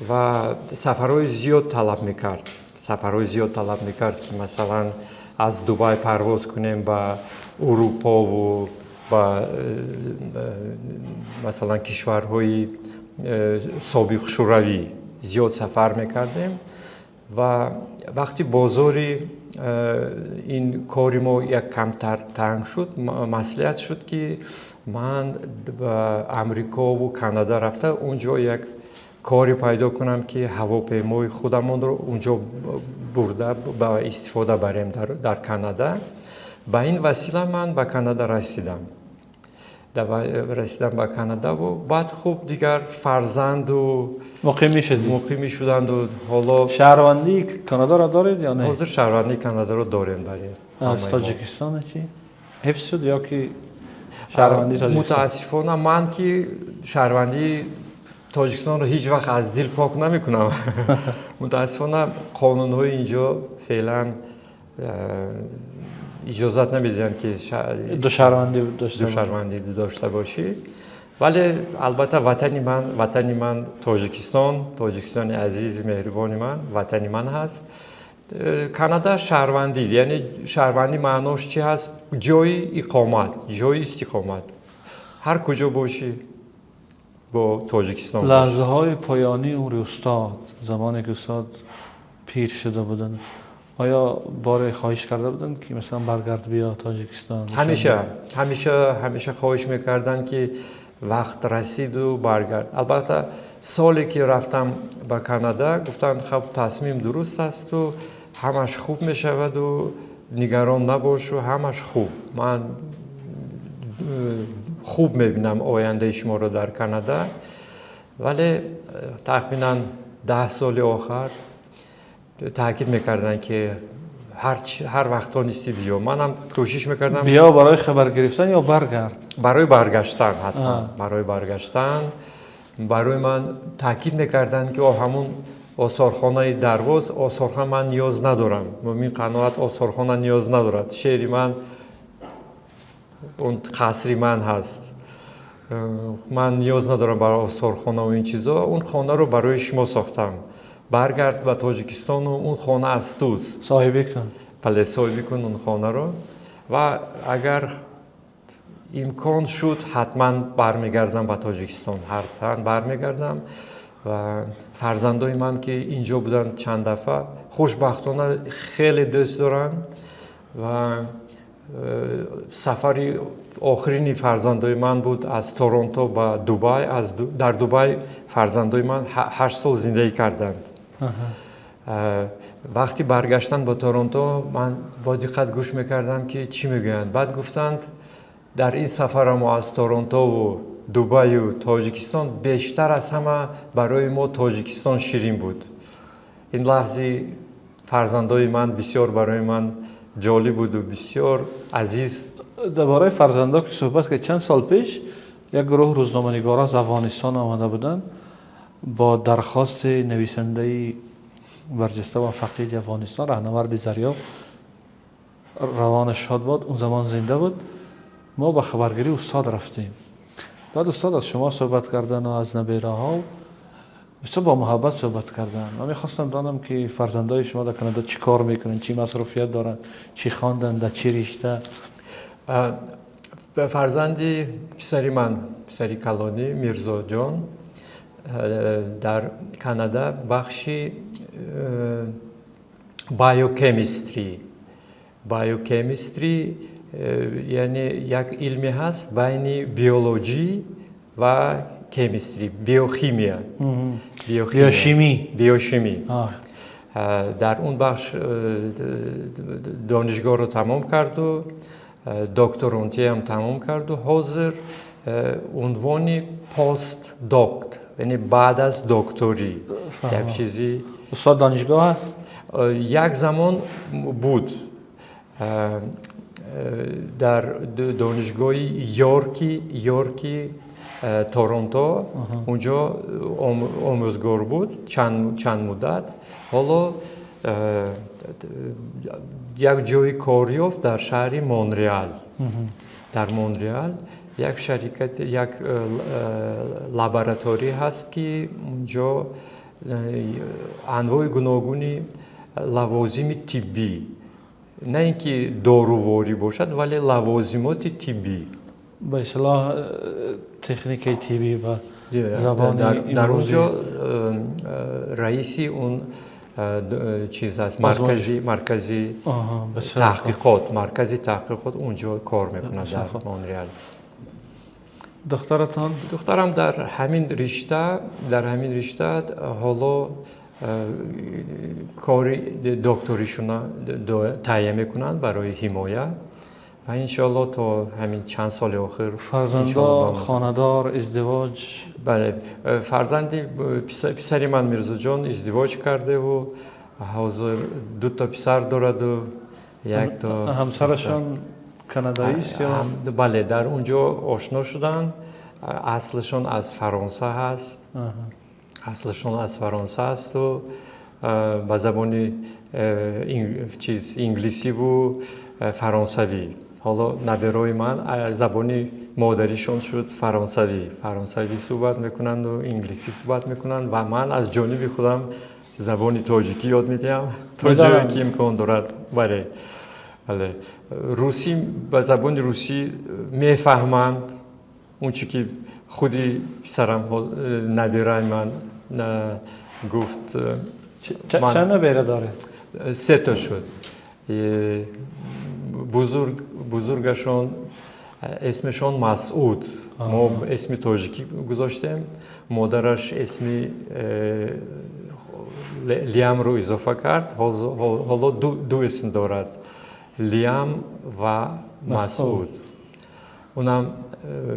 ва сафарҳои зиёд талаб мекард, сафарҳои зиёд талаб мекард, ки масалан аз Дубай парвоз кунем ба Урупову ба масалан кишварҳои собиқ Шӯравӣ. Зиёд сафар мекардем. Ва вақти бозори ин кори мо як камтар танг шуд, маслиҳат шуд, ки ман ба Амрикову Канада рафта, он ҷо як коре пайдо кунам, ки ҳавопаймои худамонро унҷо бурда ба истифода барем дар Канада. Ба ин васила ман ба Канада расидам, расидам ба Канадаву баъд хуб, дигар фарзанду муқим мешудед? Муқим мешуданду ҳоло. Шаҳрвандии Канадаро доред ё не? Ҳозир шаҳрвандии Канадаро дорем, бале. Аз Тоҷикистон чӣ, ҳифз шуд ё ки шаҳрвандии Тоҷикистон? Мутаассифона, ман ки шаҳрвандии Тоҷикистонро ҳеҷ вақт аз дил пок намекунам, мутаассифона, қонунҳои инҷо феълан иҷозат намедиҳанд, ки ду шаҳрвандӣ дошта. Ду шаҳрвандӣ дошта бошӣ. Вале албатта, ватани ман, ватани ман Тоҷикистон, Тоҷикистони азизи меҳрибони ман ватани ман ҳаст. Канада шаҳрвандӣ, яъне шаҳрвандӣ маънош чӣ ҳаст? Ҷои иқомат, ҷои истиқомат. Ҳар куҷо бошӣ, бо Тоҷикистон. Лаҳзаҳои поёнии умри устод, замоне ки устод пир шуда буданд, оё боре хоҳиш карда буданд, ки масалан баргард, биё Тоҷикистон? Ҳамеша, ҳамеша, ҳамеша хоҳиш мекарданд, ки вақт расиду баргард. Албатта, соле ки рафтам ба Канада, гуфтанд: хуб, тасмим дуруст асту ҳамаш хуб мешаваду нигарон набошу, ҳамаш хуб, ман хуб мебинам ояндаи шуморо дар Канада. Вале тахминан 10 соли охар таъкид мекарданд, ки ҳар вақт тонистӣ, биё. Манам кӯшиш мекардам. Биё барои хабар гирифтан ё баргард? Барои баргаштан, ҳатман барои баргаштан. Барои ман таъкид мекарданд, ки ҳамун осорхонаи Дарвоз, осорхона ман ниёз надорам, Муъмин Қаноат осорхона ниёз надорад, шеъри ман, он қасри ман ҳаст, ман ниёз надорам бар осорхонаву ин чизо, он хонаро барои шумо сохтам, баргард ба Тоҷикистону он хона аз туст. Соҳибӣ кун. Бале, соҳибӣ кун он хонаро. Ва агар имкон шуд, ҳатман бармегардам ба Тоҷикистон, ҳатман бармегардам. Ва фарзандои ман, ки инҷо буданд чанд дафъа, хушбахтона хеле дӯст доранд. Ва сафари охирини фарзандои ман буд аз Торонто ба Дубай. Дар Дубай фарзандои ман 8 сол зиндагӣ карданд. Вақти баргаштан ба Торонто ман бо диққат гӯш мекардам, ки чӣ мегӯянд. Баъд гуфтанд: дар ин сафара мо аз Торонтову Дубаю Тоҷикистон бештар аз ҳама барои мо Тоҷикистон ширин буд. Ин лафзи фарзандои ман бисёр барои ман ҷолиб буду бисёр азиз. Дар бораи фарзандо ки суҳбат кард, чанд сол пеш як гурӯҳ рӯзноманигорон аз Афғонистон омада буданд бо дархости нависандаи барҷаста ва фақиди Афғонистон, Раҳнаварди Зарёб. равонаш шод бод, он замон зинда буд. Мо ба хабаргирии устод рафтем. Баъд устод аз шумо суҳбат кардан ва аз набераҳо бисёр бо муҳаббат суҳбат кардан. Ман мехостам донам, ки фарзандои шумо дар Канада чӣ кор мекунанд, чӣ масруфият доранд, чӣ хонданд, дар чӣ ришта. Фарзанди писари ман, писари калонӣ Мирзоҷон, дар Канада бахши biochemistry, яъне як илме ҳаст байни биологӣ ва chemistry, биохимия. Биошимӣ. Биошимӣ. Дар он бахш донишгоҳро тамом карду докторантиам тамом карду ҳозир унвони postdoc, яъне баъд аз докторӣ як чизи. Устод донишгоҳ аст? Як замон буд дар донишгоҳи Йорки Торонто, унҷо омӯзгор буд чанд муддат. Ҳоло як ҷои кор ёфт дар шаҳри Монреал. Дар Монреал як шарикат, як лаборатория ҳаст, ки унҷо анвои гуногуни лавозими тиббӣ, на ин ки доруворӣ бошад, вале лавозимоти тиббӣ. Ба истилоҳ техникаи тиббӣ ба забони. Дар он ҷо раиси он чиз аст, маркази таҳқиқот, он ҷо кор мекунад дар Монреал. Духтаратон? Духтарам дар ҳамин ришта ҳоло кори докторишона таҳия мекунанд барои ҳимоя ва иншоалло то ҳамин чанд соли охир. Фарзандо хонадор, издивоҷ? Бале, фарзанди писари ман Мирзоҷон издивоҷ кардеву ҳозир дуто писар дораду якто. Ҳамсарашон канадаист ё? Бале, дар он ҷо ошно шуданд. Аслашон аз Фаронса ҳаст, аслашон аз Фаронса асту ба забони чиз, инглисиву фаронсавӣ. Ҳоло наберои ман забони модаришон шуд фаронсавӣ, фаронсавӣ суҳбат мекунанду инглисӣ суҳбат мекунанд ва ман аз ҷониби худам забони тоҷикӣ ёд медиҳам то ҷое ки имкон дорад. Бале, русӣ, ба забони русӣ мефаҳманд. Он чи ки худи писарам, набираи ман гуфт. Чанд набера доред? Се то шуд. Бузургашон исмашон Масъуд, мо исми тоҷикӣ гузоштем. Модараш исми Лиамро изофа кард. Ҳоло ду исм дорад: Лиам ва Масъуд. Унам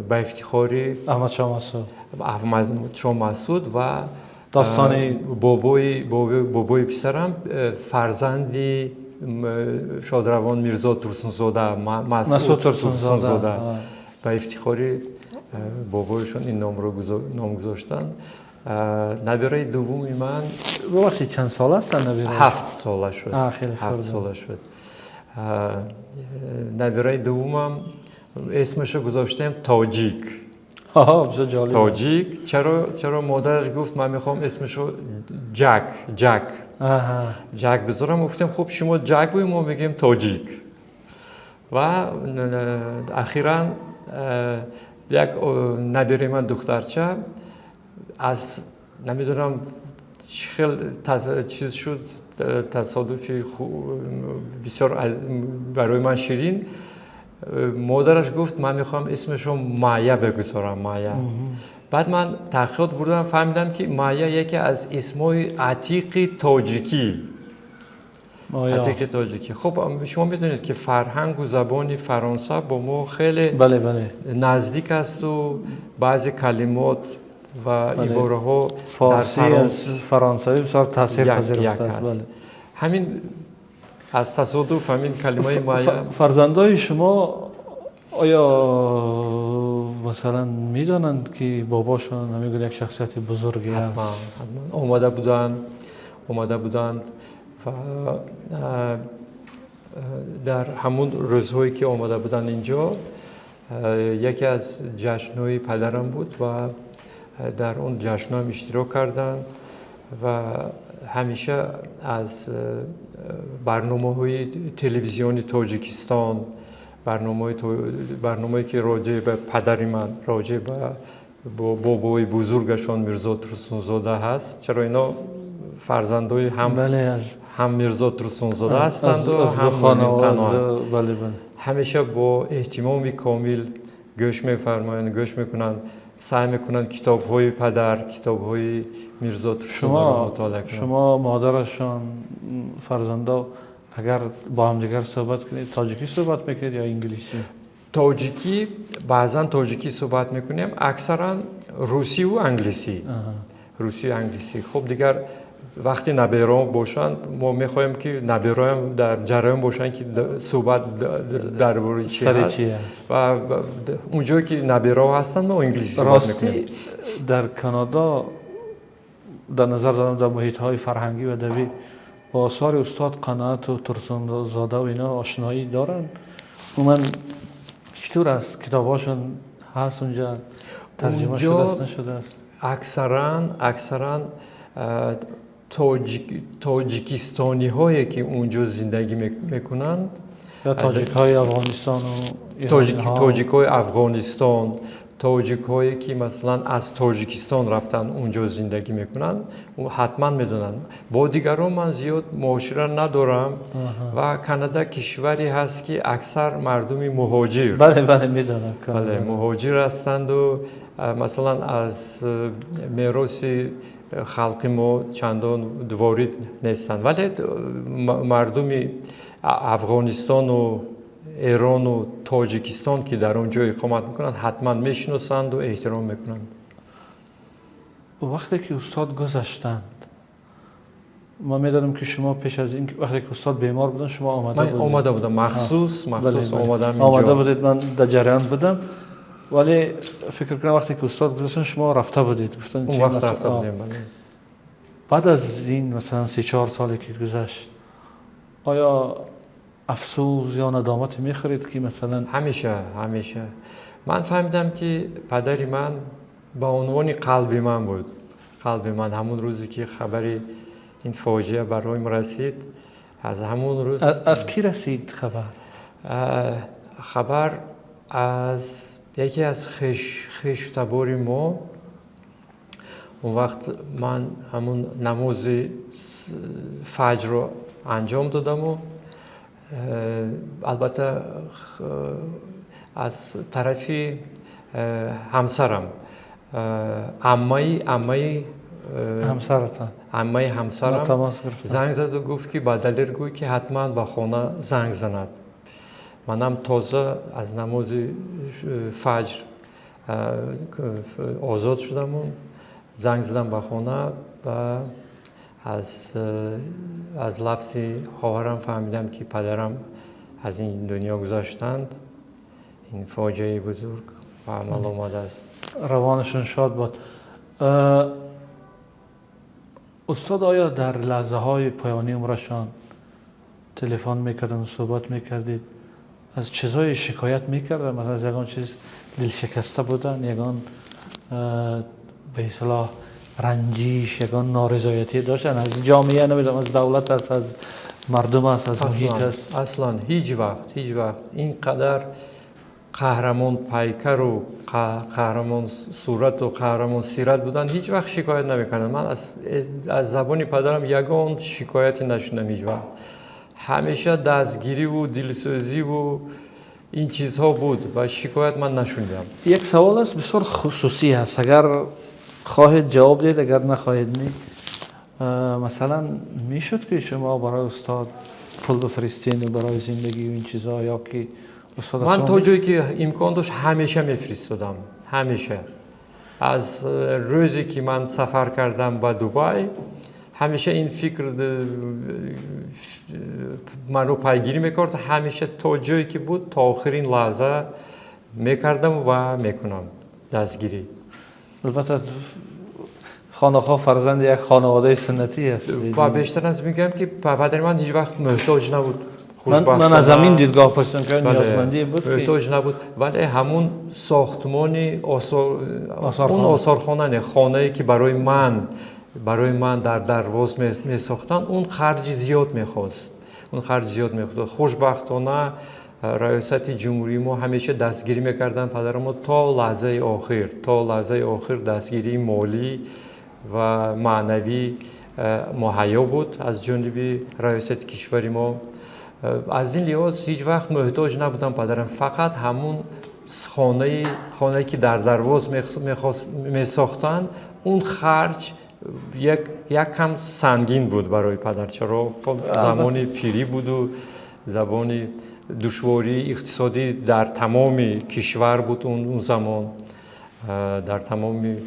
ба ифтихори Аҳмадшоҳ Масъуд. Аҳмадшоҳ Масъуд ва достони. Бобои писарам, фарзанди шодравон Мирзо Турсунзода, Масъуд Турсунзода, ба ифтихори бобоишон ин номро ном гузоштанд. Набираи дуввуми ман. Бубахшед, чанд сола ҳастанд набира? 7 сола шуд, 7 сола шуд. Набираи дуввумам исмашо гузоштем Тоҷик. Тоҷик. Чаро? Модараш гуфт: «Ман мехоҳам исмашо Ҷак бизорам». Гуфтем: «Хуб, шумо Ҷак гӯй, мо мегӯем Тоҷик». Ва ахиран як набираи ман, духтарча, аз намедонам чӣ хел чиз шуд, тасодуфи бисёр барои ман ширин, модараш гуфт: «Ман мехоҳам исмашо Майя бигузорам, Майя». Баъд ман таҳқиқот бурдам, фаҳмидам, ки Майя яке аз исмҳои атиқи тоҷикӣ, атиқи тоҷикӣ. Хуб, шумо медонед, ки фарҳангу забони Фаронса бо мо хеле наздик асту баъзе калимот ва ибораҳо. Форсӣ аз фаронсавӣ бисёр таъсир пазируфтааст. Ҳамин аз тасодуф ҳамин калимаи Майя. Фарзандои шумо оё масалан медонанд, ки бобошон ҳамин як шахсияти бузурге аст? Ҳатман, омада буданд ва Дар ҳамун рӯзҳое ки омада буданд инҷо, яке аз ҷашнҳои падарам буд ва дар он ҷашнҳоам иштирок карданд ва ҳамеша аз барномаҳои телевизиони Тоҷикистон, барномае ки роҷеъ ба падари ман, роҷеъ ба бобои бузургашон Мирзо Турсунзода ҳаст, чаро ино фарзандои ҳам Мирзо Турсунзода ҳастанду ҳам ҳамеша бо эҳтимоми комил гӯш мефармоянд, гӯш мекунанд, саъй мекунанд китобҳои падар, китобҳои Мирзо Турсунзодаро мутолиа кунанд. Шумо, модарашон, фарзандо агар бо ҳамдигар суҳбат кунед, тоҷикӣ суҳбат мекунед ё инглисӣ? Тоҷикӣ, баъзан тоҷикӣ суҳбат мекунем, аксаран русиву англисӣ, русию англисӣ. Хуб, дигар вақте набераҳо бошанд, мо мехоҳем, ки набераҳоям дар ҷараён бошанд, ки суҳбат дар бораи чӣ ҳаст, ва унҷое ки набераҳо ҳастанд, мо инглисӣ суҳбат мекунем. Дар Канада, дар назар дорам, дар муҳитҳои фарҳангӣ ва адабӣ бо осори устод Қаноату Турсунзода ва ино ошноӣ доранд? Умуман читур аст? Китобҳошон ҳаст унҷа, тарҷима шудааст, нашудааст? Аксаран тоҷикистониҳое ки унҷо зиндагӣ мекунанд, ё тоҷикҳои Афғонистону тоҷикҳои Афғонистон, тоҷикҳое ки масалан аз Тоҷикистон рафтанд, унҷо зиндагӣ мекунанд, ҳатман медонанд. Бо дигарон ман зиёд муошира надорам ва Канада кишваре ҳаст, ки аксар мардуми муҳоҷир Бале, бале, медонам. Бале, муҳоҷир ҳастанду масалан аз мероси халқи мо чандон ворид нестанд, вале мардуми Афғонистону Эрону Тоҷикистон, ки дар он ҷо иқомат мекунанд, ҳатман мешиносанду эҳтиром мекунанд. Вақте ки устод гузаштанд, ман медонам, ки шумо пеш аз ин, вақте ки устод бемор буданд, шумо омада будед. Омада будам, махсус омадам. Омада будед, ман дар ҷараён будам, вале фикр кунам, вақте ки устод гузаштанд, шумо рафта будед. Гуфтанд, он вақт рафта будем, бале. Баъд аз ин, масалан, 3-4 соле ки гузашт, оё афсӯс ё надомате мехӯред, ки масалан Ҳамеша, ҳамеша. Ман фаҳмидам, ки падари ман ба унвони қалби ман буд. Қалби ман ҳамун рӯзе ки хабари ин фоҷиа бароим расид, аз ҳамун рӯз Аз кӣ расид хабар? Хабар аз яке аз хешу табори мо. Он вақт ман ҳамун намози фаҷрро анҷом додаму албатта аз тарафи ҳамсарам, аммаи ҳамсаратон. Аммаи ҳамсарам занг заду гуфт, ки ба Далер гӯй, ки ҳатман ба хона занг занад. Манам тоза аз намози фаҷр озод шудаму занг задам ба хона ва аз лафзи хоҳарам фаҳмидам, ки падарам аз ин дунё гузаштанд. Ин фоҷиаи бузург ба амал омадааст. Равонашон шод бод. Устод оё дар лаҳзаҳои поёнии умрашон телефон мекарданд, суҳбат мекардед, аз чизҳое шикоят мекарданд? Масалан, аз ягон чиз дилшикаста буданд, ягон ба истилоҳ ранҷиш, ягон норизоятӣ доштанд аз ҷомеа, намедонам, аз давлат аст, аз мардум аст, аз муҳит аст? Аслан ҳеҷ вақт, ҳеҷ вақт. Ин қадар қаҳрамон пайкару қаҳрамон сурату қаҳрамон сират буданд, ҳеҷ вақт шикоят намекарданд. Ман аз забони падарам ягон шикояте нашунидам ҳеҷ вақт. Ҳамеша дастгириву дилсӯзиву ин чизҳо буд ва шикоят ман нашунидам. Як савол аст, бисёр хусусӣ аст, агар хоҳед, ҷавоб диҳед, агар нахоҳед, не. Масалан, мешуд, ки шумо барои устод пул бифиристед барои зиндагӣ, ин чизҳо, ё ки устод Ман то ҷое ки имкон дошт, ҳамеша мефиристодам, ҳамеша. Аз рӯзе ки ман сафар кардам ба Дубай, ҳамеша ин фикр маро пайгирӣ мекард. Ҳамеша то ҷое ки буд, то охирин лаҳза мекардам ва мекунам дастгирӣ. Албатта, хонахо фарзанди як хонаводаи суннатӣ аст. Ва бештар аз мегӯям, ки падари ман ҳеҷ вақт муҳтоҷ набуд. Ман аз ҳамин дидгоҳ пурсидам, ки ниёзмандӣ буд. Муҳтоҷ набуд, вале ҳамун сохтмони он осорхона, не, хонае ки барои ман дар Дарвоз месохтанд, он харҷи зиёд мехост, он харҷи зиёд мехост. Хушбахтона, раёсати ҷумҳурии мо ҳамеша дастгирӣ мекарданд падарамо то лаҳзаи охир, то лаҳзаи охир дастгирии молӣ ва маънавӣ муҳайё буд аз ҷониби раёсати кишвари мо. Аз ин лиҳоз ҳеҷ вақт муҳтоҷ набудам падарам. Фақат ҳамун хонае, ки дар Дарвоз месохтанд, он харҷ як кам сангин буд барои падар. Чаро замони пирӣ буду забони душвории иқтисодӣ дар тамоми кишвар буд он замон, дар тамоми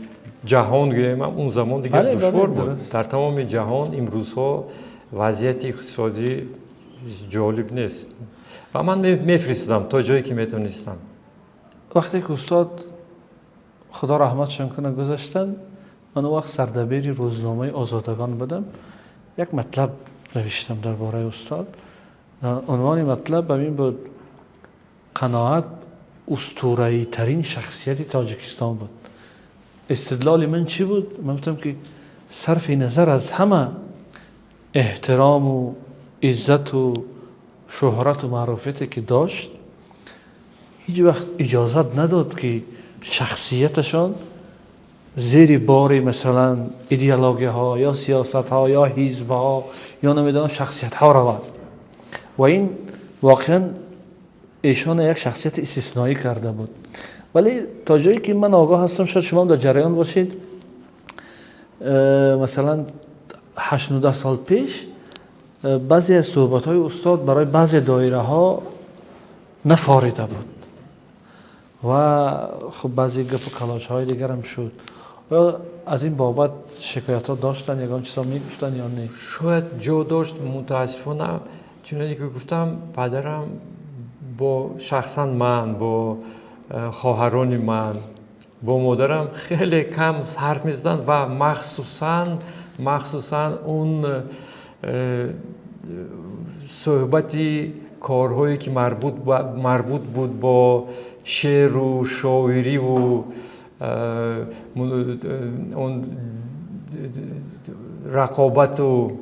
ҷаҳон гӯем, он замон дигар душвор буд дар тамоми ҷаҳон. Имрӯзҳо вазъияти иқтисодӣ ҷолиб нест ва ман мефиристодам то ҷое, ки метавонистам. Вақте ки устод, Худо раҳматшон кунад, гузаштанд, ман он вақт сардабири рӯзномаи «Озодагон» будам. Як матлаб навиштам дар бораи устод. Унвони матлаб ҳамин буд: «Қаноат устураитарин шахсияти Тоҷикистон буд». Истидлоли ман чӣ буд? Ман гуфтам, ки сарфи назар аз ҳама эҳтирому иззату шӯҳрату маъруфияте, ки дошт, ҳеҷ вақт иҷозат надод, ки шахсияташон зери бори, масалан, идеологияҳо ё сиёсатҳо ё ҳизбҳо ё намедонам шахсиятҳо равад ва ин воқеан эшона як шахсияти истисноӣ карда буд. Вале то ҷое, ки ман огоҳ ҳастам, шояд шумо дар ҷараён бошед, масалан, 8-9 сол пеш баъзе аз суҳбатҳои устод барои баъзе доираҳо нафорида буд ва хуб, баъзе гапу калочҳои дигарам шуд. Оё аз ин бобат шикоятҳо доштанд, ягон чизо мегуфтанд ё не? Шояд ҷо дошт. Мутаассифона, чуноне ки гуфтам, падарам бо шахсан ман, бо хоҳарони ман, бо модарам хеле кам ҳарф мезаданд ва махсусан он суҳбати корҳое, ки марбут буд бо шеъру шоириву он рақобату,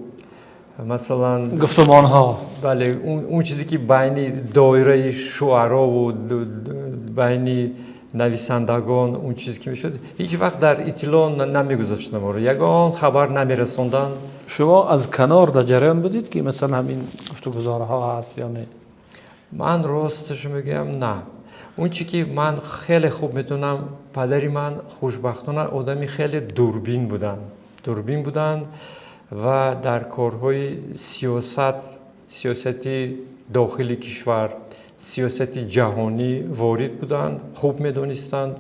масалан, гуфтумонҳо. Бале, он чизе, ки байни доираи шуарову байни нависандагон он чизе, ки мешуд, ҳеҷ вақт дар иттилоъ намегузоштанд моро, ягон хабар намерасонданд. Шумо аз канор дар ҷараён будед, ки масалан ҳамин гуфтугузорҳо ҳаст ё не? Ман росташо мегӯям, на. Он чи ки ман хеле хуб медонам, падари ман хушбахтона одами хеле дурбин буданд, дурбин буданд ва дар корҳои сиёсат, сиёсати дохили кишвар, сиёсати ҷаҳонӣ ворид буданд, хуб медонистанд.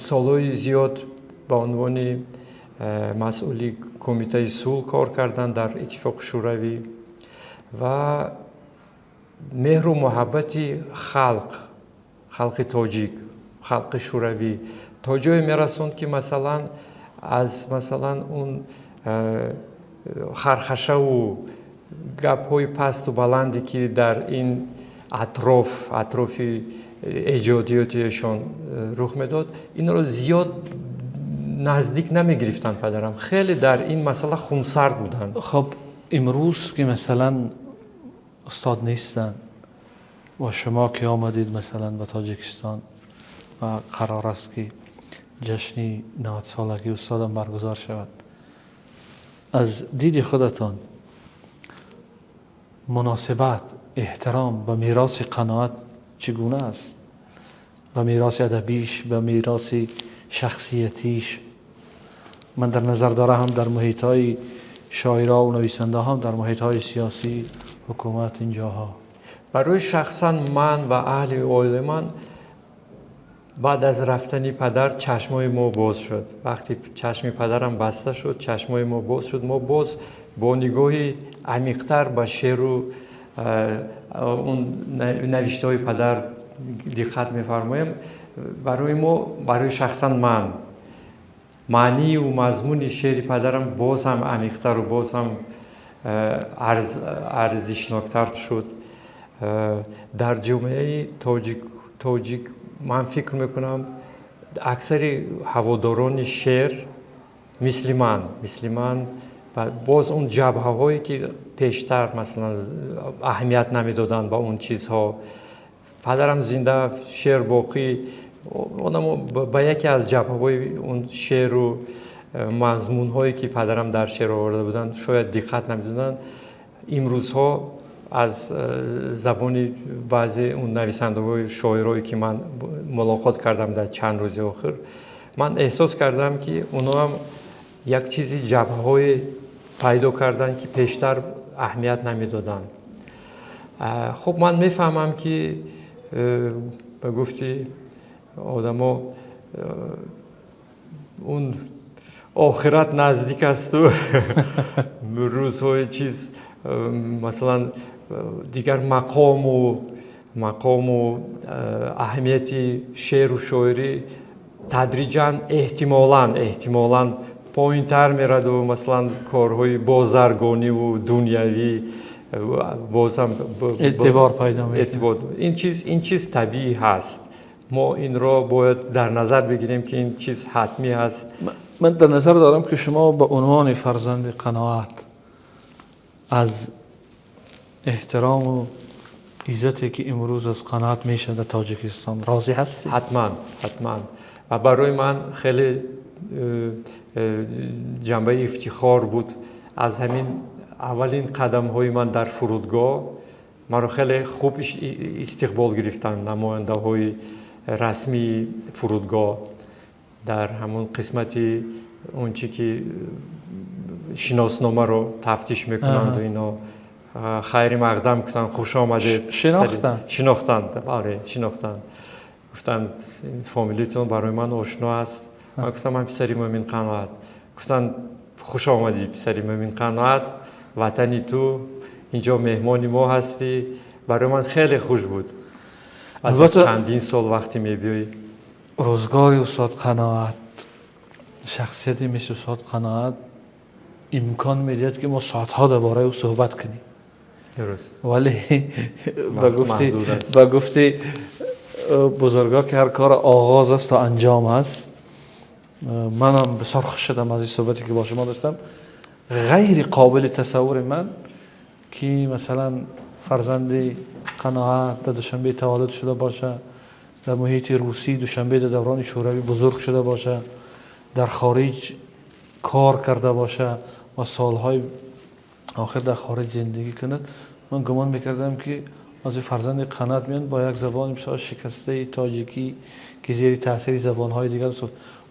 Солҳои зиёд ба унвони масъули Кумитаи сулҳ кор карданд дар Иттифоқи Шӯравӣ ва меҳру муҳаббати халқ, халқи тоҷик, халқи шӯравӣ то ҷое мерасонд, ки масалан, аз масалан он хархашаву гапҳои пасту баланде, ки дар ин атрофи эҷодиётиашон рух медод, инро зиёд наздик намегирифтанд. Падарам хеле дар ин масъала хунсард буданд. Хуб, имрӯз, ки масалан устод нестанд ва шумо ки омадед, масалан, ба Тоҷикистон ва қарор аст, ки ҷашни 90-солагии устодам баргузор шавад, аз диди худатон муносибат, эҳтиром ба мероси Қаноат чӣ гуна аст, ба мероси адабиш, ба мероси шахсиятиш? Ман дар назар дорам ҳам дар муҳитҳои шоиро ва нависандаҳо, ҳам дар муҳитҳои сиёсӣ, ҳукумат, ин ҷоҳо. Барои шахсан ман ва аҳли оилаи ман баъд аз рафтани падар чашмои мо боз шуд. Вақте чашми падарам баста шуд, чашмои мо боз шуд. Мо боз бо нигоҳи амиқтар ба шеъру он навиштаҳои падар диққат мефармоем. Барои мо, барои шахсан ман, маънию мазмуни шеъри падарам боз ҳам амиқтару боз ҳам Арзишноктар шуд дар ҷомеаи тоҷик. Ман фикр мекунам, аксари ҳаводорони шеър мисли ман ва боз он ҷабҳаҳое, ки пештар, масалан, аҳамият намедоданд ба он чизҳо, падарам зинда, шеър боқӣ, одамо ба яке аз ҷабҳаҳои он шеъру мазмунҳое, ки падарам дар шеър оварда буданд, шояд диққат намедоданд. Имрӯзҳо аз забони баъзе он нависандаҳои, шоирое, ки ман мулоқот кардам дар чанд рӯзи охир, ман эҳсос кардам, ки онҳоам як чизи ҷабҳаҳое пайдо карданд, ки пештар аҳамият намедоданд. Хуб, ман мефаҳмам, ки ба гуфти одамо, он охират наздик асту рӯзҳои чиз, масалан, дигар мақому аҳамияти шеъру шоирӣ тадриҷан эҳтимолан поинтар мераду, масалан, корҳои бозаргониву дунявӣ бозам эътибор пайдо. Эътибор. Ин чиз табиӣ ҳаст. Мо инро бояд дар назар бигирем, ки ин чиз ҳатмӣ ҳаст. Ман дар назар дорам, ки шумо ба унвони фарзанди Қаноат аз эҳтирому иззате, ки имрӯз аз Қаноат мешавад дар Тоҷикистон, розӣ ҳастед? Ҳатман, ҳатман. Ва барои ман хеле ҷанбаи ифтихор буд. Аз ҳамин аввалин қадамҳои ман дар фурудгоҳ маро хеле хуб истиқбол гирифтанд намояндаҳои расмии фурудгоҳ. Дар ҳамон қисмати он чӣ ки шиносномаро тафтиш мекунанду ино хайри мақдам гуфтанд, хуш омадед. Шинохтанд? Шинохтанд, бале, шинохтанд. Гуфтанд, фамилитон барои ман ошно аст. Ман гуфтам, ман писари Мӯмин Қаноат. Гуфтанд, хуш омадӣ, писари Мӯмин Қаноат, ватани ту инҷо, меҳмони мо ҳастӣ. Барои ман хеле хуш буд. Албатта. Чандин сол вақте мебиёӣ. Рӯзгори устод Қаноат, шахсияте мисли устод Қаноат имкон медиҳад, ки мо соатҳо дар бораи ӯ суҳбат кунем. Дуруст. Вале маҳдуд аст. Ба гуфти бузургҳо, ки ҳар кор оғоз аст то анҷом аст. Манам бисёр хуш шудам аз ин суҳбате, ки бо шумо доштам. Ғайри қобили тасаввури ман, ки масалан фарзанди Қаноат дар Душанбе таваллуд шуда боша, дар муҳити русии Душанбе дар даврони Шӯравӣ бузург шуда боша, дар хориҷ кор карда боша ва солҳои охир дар хориҷ зиндагӣ кунад. Ман гумон мекардам, ки аз фарзанди Қаноат меянд бо як забони бисёр шикастаи тоҷикӣ, ки зери таъсири забонҳои дигар,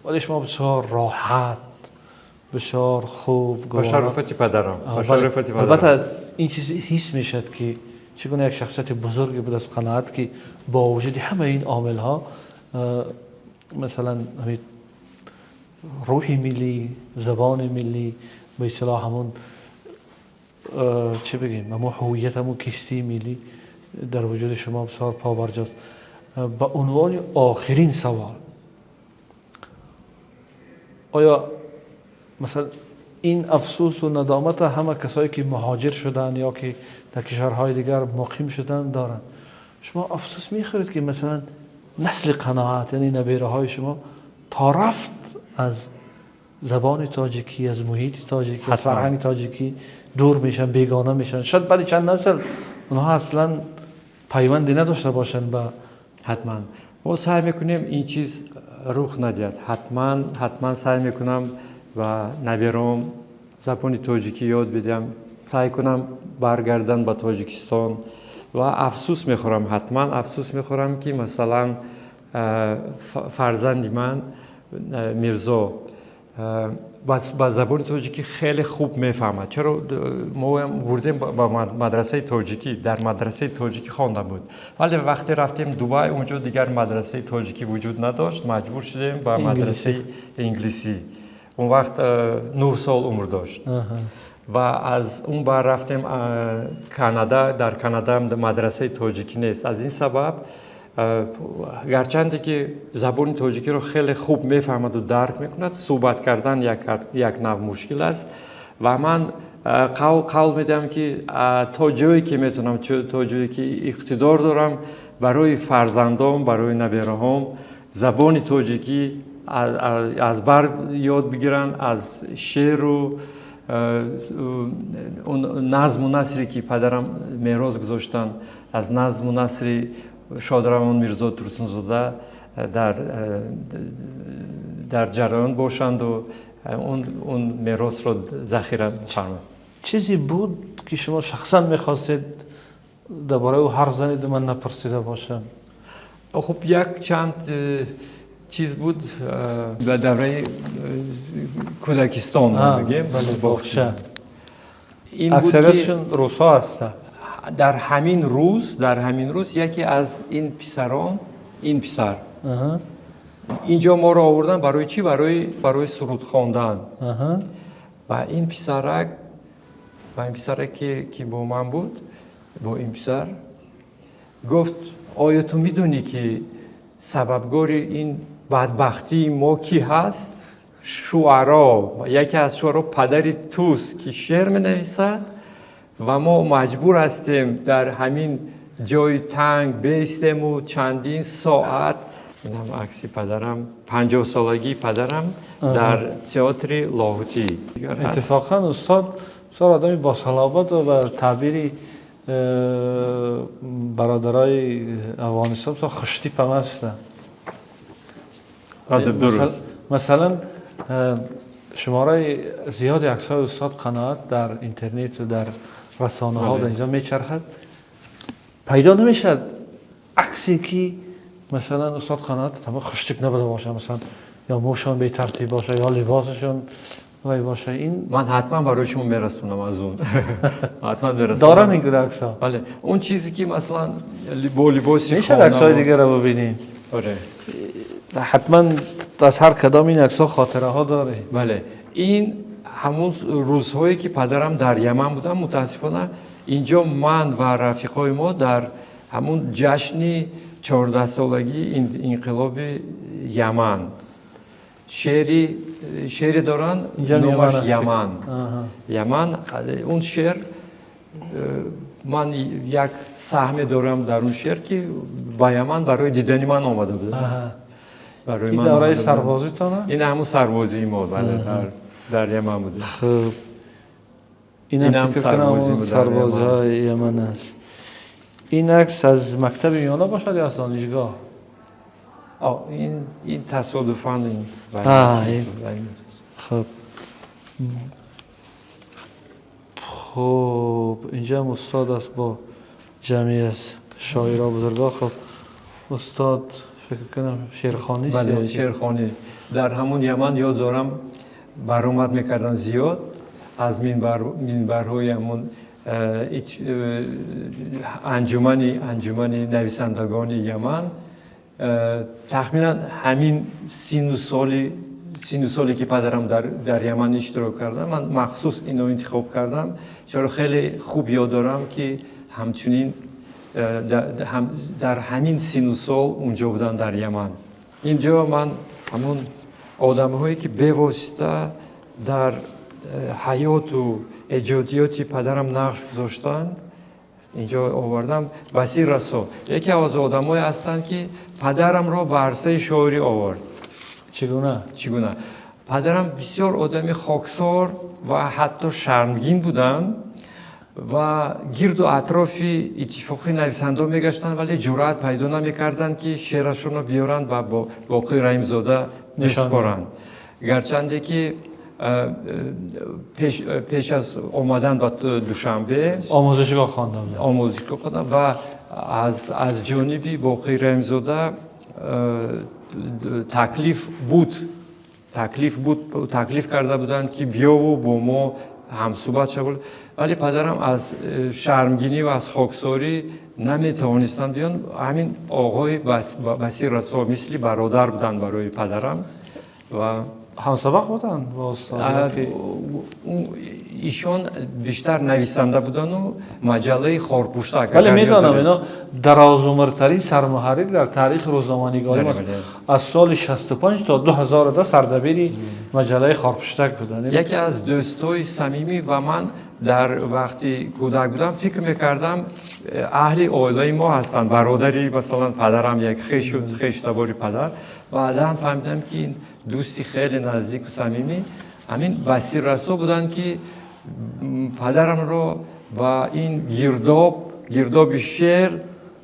вале шумо бисёр роҳат, бисёр хуб. Ба шарофати падарам, ба шарофати падарам. Албатта, ин чиз ҳис мешавад, ки чӣ гуна як шахсияти бузурге буд аз Қаноат, ки бо вуҷуди ҳамаи ин омилҳо, масалан, ҳамин рӯҳи миллӣ, забони миллӣ, ба истилоҳ ҳамун чӣ бигем, ҳамун ҳувият, ҳамун кистии миллӣ дар вуҷуди шумо бисёр побарҷост. Ба унвони охирин савол, оё, масалан, ин афсӯсу надомата ҳама касое, ки муҳоҷир шуданд ё ки дар кишварҳои дигар муқим шуданд, доранд? Шумо афсӯс мехӯред, ки масалан насли Қаноат, яъне набераҳои шумо, то рафт аз забони тоҷикӣ, аз муҳити тоҷикӣ, аз фарҳанги тоҷикӣ дур мешаванд, бегона мешаванд? Шояд баъди чанд насл онҳо аслан пайванде надошта бошанд ба Ҳатман, мо саъй мекунем, ин чиз рух надиҳад. Ҳатман, ҳатман саъй мекунам ва набером забони тоҷикӣ ёд бидиҳам, саъй кунам баргардан ба Тоҷикистон. Ва афсӯс мехӯрам, ҳатман афсӯс мехӯрам, ки масалан фарзанди ман Мирзо ба забони тоҷикӣ хеле хуб мефаҳмад. Чаро моам бурдем ба мадрасаи тоҷикӣ, дар мадрасаи тоҷикӣ хонда буд, вале вақте рафтем Дубай, унҷо дигар мадрасаи тоҷикӣ вуҷуд надошт, маҷбур шудем ба мадрасаи инглисӣ. Он вақт 9 сол умр дошт. Ва аз он бар рафтем Канада, дар Канада мадрасаи тоҷикӣ нест. Аз ин сабаб, гарчанде ки забони тоҷикиро хеле хуб мефаҳмаду дарк мекунад, суҳбат кардан як нав мушкил аст. Ва ман Қавл медиҳам, ки то ҷое ки метавонам, то ҷое ки иқтидор дорам, барои фарзандом, барои набераҳом забони тоҷикӣ аз бар ёд бигиранд, аз шеъру назму насре ки падарам мерос гузоштанд, аз назму насри шодравон Мирзо Турсунзода дар ҷараён бошанду он меросро захира фармоянд. Чизе буд, ки шумо шахсан мехостед дар бораи ӯ ҳарф занеду ман напурсида бошам? Хуб, як чанд чиз буд ба давраи кӯдакистон мегӯем. Боғча. Аксариятшон русҳо ҳастанд. Дар ҳамин рӯз яке аз ин писарон, ин писар инҷо моро овардан. Барои чӣ? Барои суруд хондан. Ва ин писарак, ки бо ман буд, бо ин писар гуфт: «Оё ту медонӣ, ки сабабгори ин бадбахтии мо кӣ ҳаст? Шуаро, яке аз шуаро падари туст, ки шеър менависад ва мо маҷбур ҳастем дар ҳамин ҷои танг беистему чандин соат». Инам акси падарам, 50-солагии падарам дар театри Лоҳутӣ. Иттифоқан устод бисёр одами босалобат ва ба таъбири бародарои Афғонистон бисёр хуштип ҳам ҳастанд. Дуруст. Масалан, шумораи зиёди аксҳои устод Қаноат дар интернету дар расонаҳо дар инҷо мечархад. Пайдо намешавад аксе, ки масалан устод Қаноат тамом хуштип набуда бошад, масалан, ё мӯшон бетартиб бошад, ё либосашон вай боша. Ин Ман ҳатман барои шумо мерасонам, аз он ҳатман мерасонам. Доранд ин гуна аксҳо? Бале, он чизе ки масалан бо либоси Мешавад аксҳои дигарро бибинем? Оре. Ҳатман аз ҳар кадом ин аксҳо хотираҳо доред. Бале, ин ҳамун рӯзҳое ки падарам дар Яман будам. Мутаассифона, инҷо ман ва рафиқҳои мо дар ҳамун ҷашни 14-солагии инқилоби Яман шеъре доранд, номаш «Яман». Яман, он шеър, ман як саҳме дорам дар он шеър, ки ба Яман барои дидани ман омада буд. Ин давраи сарбозитон аст? Ин ҳамун сарбозии мо, бале, дар Яман будем. Хуб, инам фикр кунам сарбозҳои Яман аст. Ин акс аз мактаби миёна бошад ё аз донишгоҳ? Ин тасодуфан ин. Хуб, инҷа устод аст бо ҷамъи аз шоиро, бузургҳо. Хуб, устод, фикр кунам, шеърхонӣ. Бале, шеърхонӣ. Дар ҳамун Яман, ёд дорам, баромад мекарданд зиёд аз минбарҳои ҳамун анҷумани нависандагони Яман. Тахминан ҳамин сину соле ки падарам дар Яман иштирок кардам, ман махсус ино интихоб кардам, чаро хеле хуб ёд дорам, ки ҳамчунин дар ҳамин сину сол унҷо будам, дар Яман. Инҷо ман ҳамун одамҳое ки бевосита дар ҳаёту эҷодиёти падарам нақш гузоштанд, инҷо овардам. Басир Расо яке аз одамое ҳастанд, ки падарамро ба арсаи шоирӣ овард. Чӣ гуна? Чӣ гуна? Падарам бисёр одами хоксор ва ҳатто шармгин буданд ва гирду атрофи иттифоқи нависандаҳо мегаштанд, вале ҷуръат пайдо намекарданд, ки шеърашонро биёранд ва бо Боқир Раҳимзода бисупоранд, гарчанде ки пеш аз омадан ба Душанбе омӯзишгоҳ хондам. Омӯзишгоҳ хондам ва аз ҷониби Боқир Раҳимзода таклиф буд, таклиф карда буданд, ки биёву бо мо ҳамсӯҳбат шавад, вале падарам аз шармгинӣ ва аз хоксорӣ наметавонистанд биён. Ҳамин оғои Басир Расо мисли бародар буданд барои падарам ва Ҳамсабақ буданд бо устод? ایشون بیشتر نویسنده بودن و مجله خارپشتک. بله میدانم، اینا دراز عمرترین سرمحرر در تاریخ روزنامه‌نگاری ماست. از سال 65 تا 2010 سردبیر مجله خارپشتک بودن. یکی از دوستای صمیمی و من در وقتی کودک بودم فکر میکردم اهل عائله ما هستند، برادری مثلا پدرم، یک خویش تباری پدر. بعدا فهمیدم که این دوستی خیلی نزدیک و صمیمی همین بصیر رسا بودن که پدرم رو با این گرداب شعر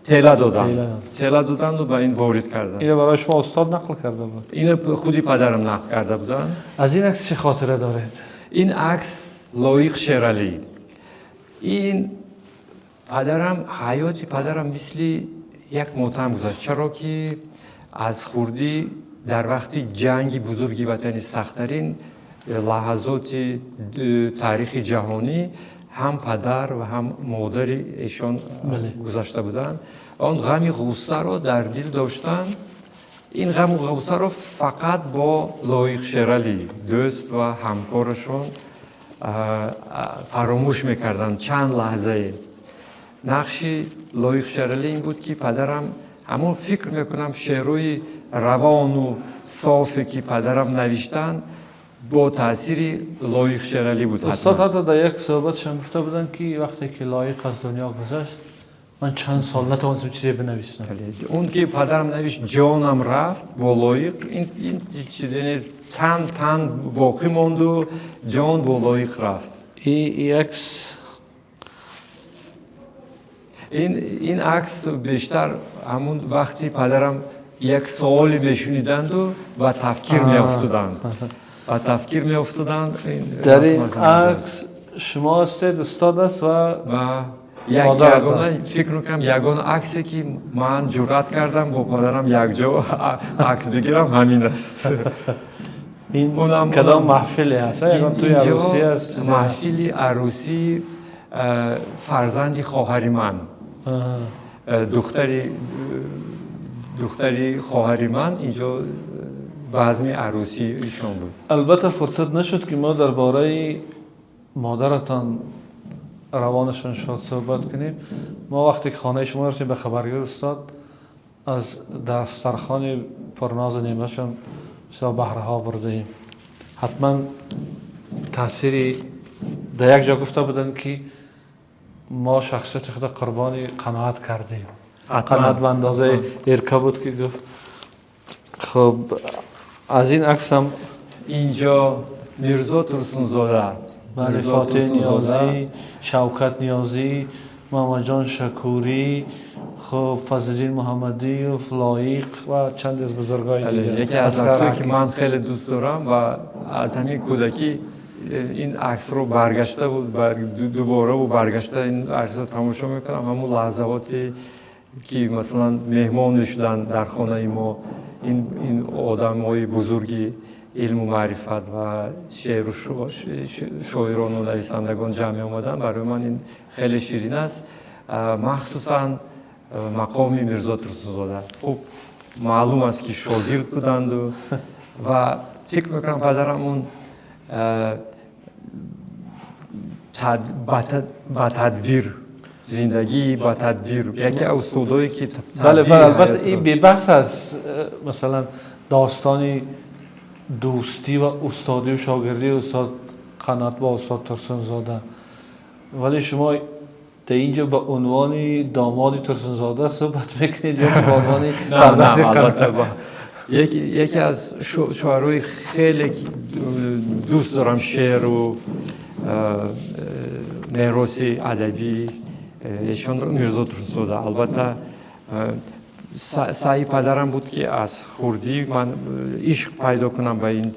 تله دادن و با این وارد کردن. اینو برای شما استاد نقل کرده بود؟ اینو خودی پدرم نقل کرده بودن. از این عکس چه خاطره دارید؟ این عکس لایق شیرالی. این پدرم، حیات پدرم مثل یک ماتم گذاشت، چرا که از خوردی در وقتی جنگ بزرگی وطنی، سخت‌ترین لحظات تاریخ جهانی، هم پدر و هم مادر ایشان گذاشته بودند. آن غم غصه رو در دل داشتن. این غم و غصه رو فقط با لایق شیرالی دوست و همکارشون فراموش میکردن چند لحظه. نقش لایق شیرالی این بود که پدرم همون فکر میکنم شعرهای روان و صافی که پدرم نوشتن با تاثیر لایق شیرالی بود. استاد حتی در یک صحبتشان گفته بودن که وقتی که لایق از دنیا گذشت من چند سال نتوانستم چیزی بنویسم. اون که پدرم نوشت جانم رفت با لایق، این چیزی تن باقی ماند و جان با لایق رفت. این عکس، این عکس بیشتر همون وقتی پدرم یک سوالی بشنیدند و با تفکیر میافتادند. با تفکیر میافتادند. در این عکس شما هستید، استاد است و یگانه فکر میکنم یگانه عکسی که من جرأت کردم با پدرم یک جا عکس بگیرم همین است. این کدام محفلی هست؟ یگان توی عروسی است؟ محفل عروسی فرزند خواهر من، دختری خواهر من اینجا بزم عروسی ایشان بود. البته فرصت نشد که ما درباره مادرتان روانشان شاد صحبت کنیم. ما وقتی که خانه شما رفتیم به خبرگیر استاد از دسترخوان پرناز نعمتشان بسیار بهره ها بردیم. حتما تاثیری در یک جا گفته بودن که ما شخصیت خود قربانی قناعت کردیم. قناعت به اندازه ارکه بود که گفت. خب از این عکس هم اینجا میرزا ترسونزاده، بله، فاتح نیازی، شوکت نیازی، محمد جان شکوری، خب فضلالدین محمدی و لایق و چند از بزرگای دیگر. یکی از عکسایی که من خیلی دوست دارم و از همین کودکی این عکس رو برگشته بود، دوباره و برگشته این عکس رو تماشا میکنم. همون لحظاتی که مثلا مهمان میشدن در خانه ما، این آدم های بزرگی علم و معرفت و شعر و شاعران و نویسندگان جمع آمدن، برای من این خیلی شیرین است. مخصوصا مقام میرزا ترسونزاده. خب معلوم است که شاگرد بودند و فکر میکنم پدرم اون با تدبیر زندگی، با تدبیر یکی از استادایی که بله بله، البته این بی بحث است. مثلا داستانی دوستی و استادی و شاگردی استاد قناعت با استاد ترسونزاده، ولی شما در اینجا به عنوان داماد ترسونزاده صحبت میکنید یا به عنوان فرزند؟ البته یکی از شاعرای خیلی دوست دارم شعر و میراث ادبی ایشان میرزا ترسونزاده. البته سعی پدرم بود که از خوردی من عشق پیدا کنم به این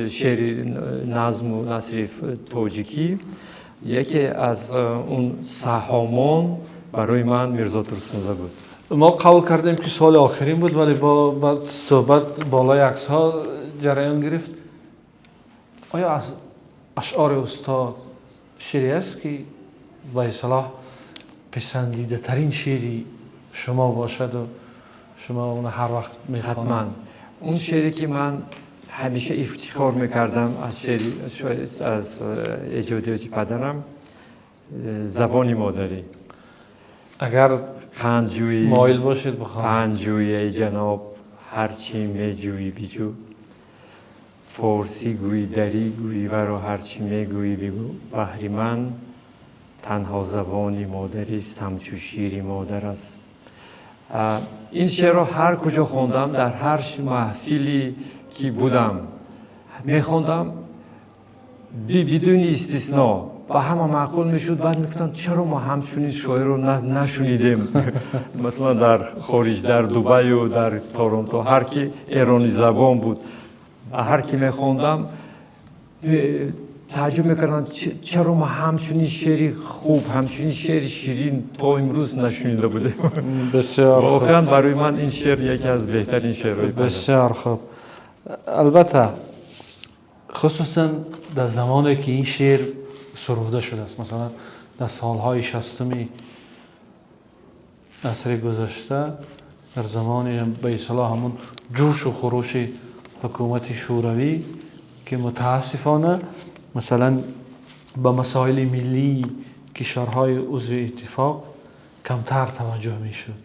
شعر نظم و نثر تاجیکی. یکی از اون سهامان برای من میرزا ترسونزاده بود. ما قول کردیم که سوال آخرین بود، ولی با صحبت بالای عکس ها جریان گرفت. آیا از اشعار استاد شعری است که به اصطلاح پسندیده ترین شعری شما باشد و شما اون هر وقت میخوانید؟ حتما اون شعری که من ҳамеша ифтихор мекардам аз шеъри, аз эҷодиёти падарам, забони модарӣ. Агар Қандҷӯӣ моил бошед, бихонед. Қандҷӯӣ, эй ҷаноб, ҳарчи меҷӯӣ биҷӯ, форсӣ гӯӣ, дарӣ гӯӣ, варо ҳарчи мегӯӣ бигӯ, баҳри ман танҳо забони модарист, ҳамчу шири модар аст. Ин шеърро ҳар куҷо хондам, дар ҳар маҳфиле ки будам мехондам, бидуни истисно ба ҳама маъқул мешуд. Баъд мегуфтанд, чаро мо ҳамчунин шоирро нашунидем? Масалан, дар хориҷ, дар Дубаю дар Торонто, ҳар ки эронӣ забон буд, ҳар ки мехондам, тааҷҷуб мекарданд, чаро мо ҳамчунин шеъри хуб, ҳамчунин шеъри ширин то имрӯз нашунида будем. Бисёр хуб. Воқеан, барои ман ин шеър яке аз беҳтарин шеърҳои падар. Бисёр хуб. Албатта, хусусан дар замоне ки ин шеър суруда шудааст, масалан, дар солҳои 60-уми асри гузашта, дар замони ба истилоҳ ҳамун ҷӯшу хурӯши ҳукумати Шӯравӣ, ки мутаассифона, масалан, ба масоили миллии кишварҳои узви иттифоқ камтар таваҷҷӯҳ мешуд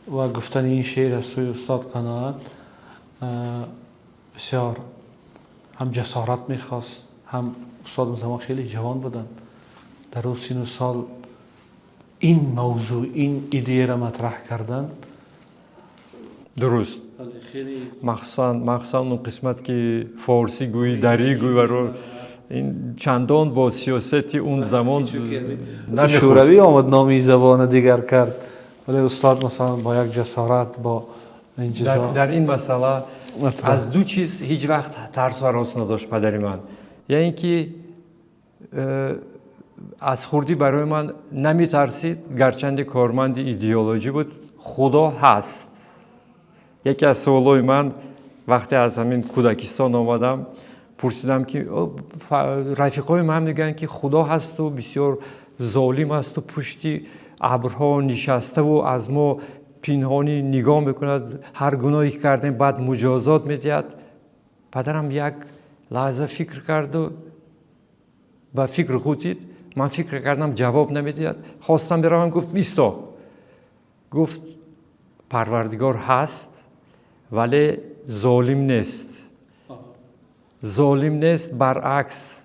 ва гуфтани ин шеър аз сӯи устод Қаноат бисёр ҳам ҷасорат мехост, ҳам устод он замон хеле ҷавон буданд, дар ӯ сину сол ин мавзӯъ, ин идеяро матраҳ кардан. Дуруст. Хеле Махсусан он қисмат ки форсӣ гӯӣ, дарӣ гӯӣ, варо ин чандон бо сиёсати он замон намехӯрд. Шӯравӣ омад, номи забона дигар кард, вале устод, масалан, бо як ҷасорат, бо ин чизо Дар ин масъала матраҳ. аз ду чиз ҳеҷ вақт тарсу ҳарос надошт падари ман. Я ин ки аз хурдӣ барои ман наметарсид, гарчанде корманди идеологӣ буд. Худо ҳаст. Яке аз суолҳои ман, вақте аз ҳамин кӯдакистон омадам, пурсидам ки рафиқҳои ман мегӯянд, ки Худо ҳасту бисёр золим асту, пушти абрҳо нишаставу аз мо пинҳонӣ нигоҳ мекунад, ҳар гуноҳе ки кардем, баъд муҷозот медиҳад. Падарам як лаҳза фикр карду ба фикр ғутид. Ман фикр кардам, ҷавоб намедиҳад, хостам биравам, гуфт: «Исто». Гуфт: «Парвардигор ҳаст, вале золим нест, золим нест, баръакс,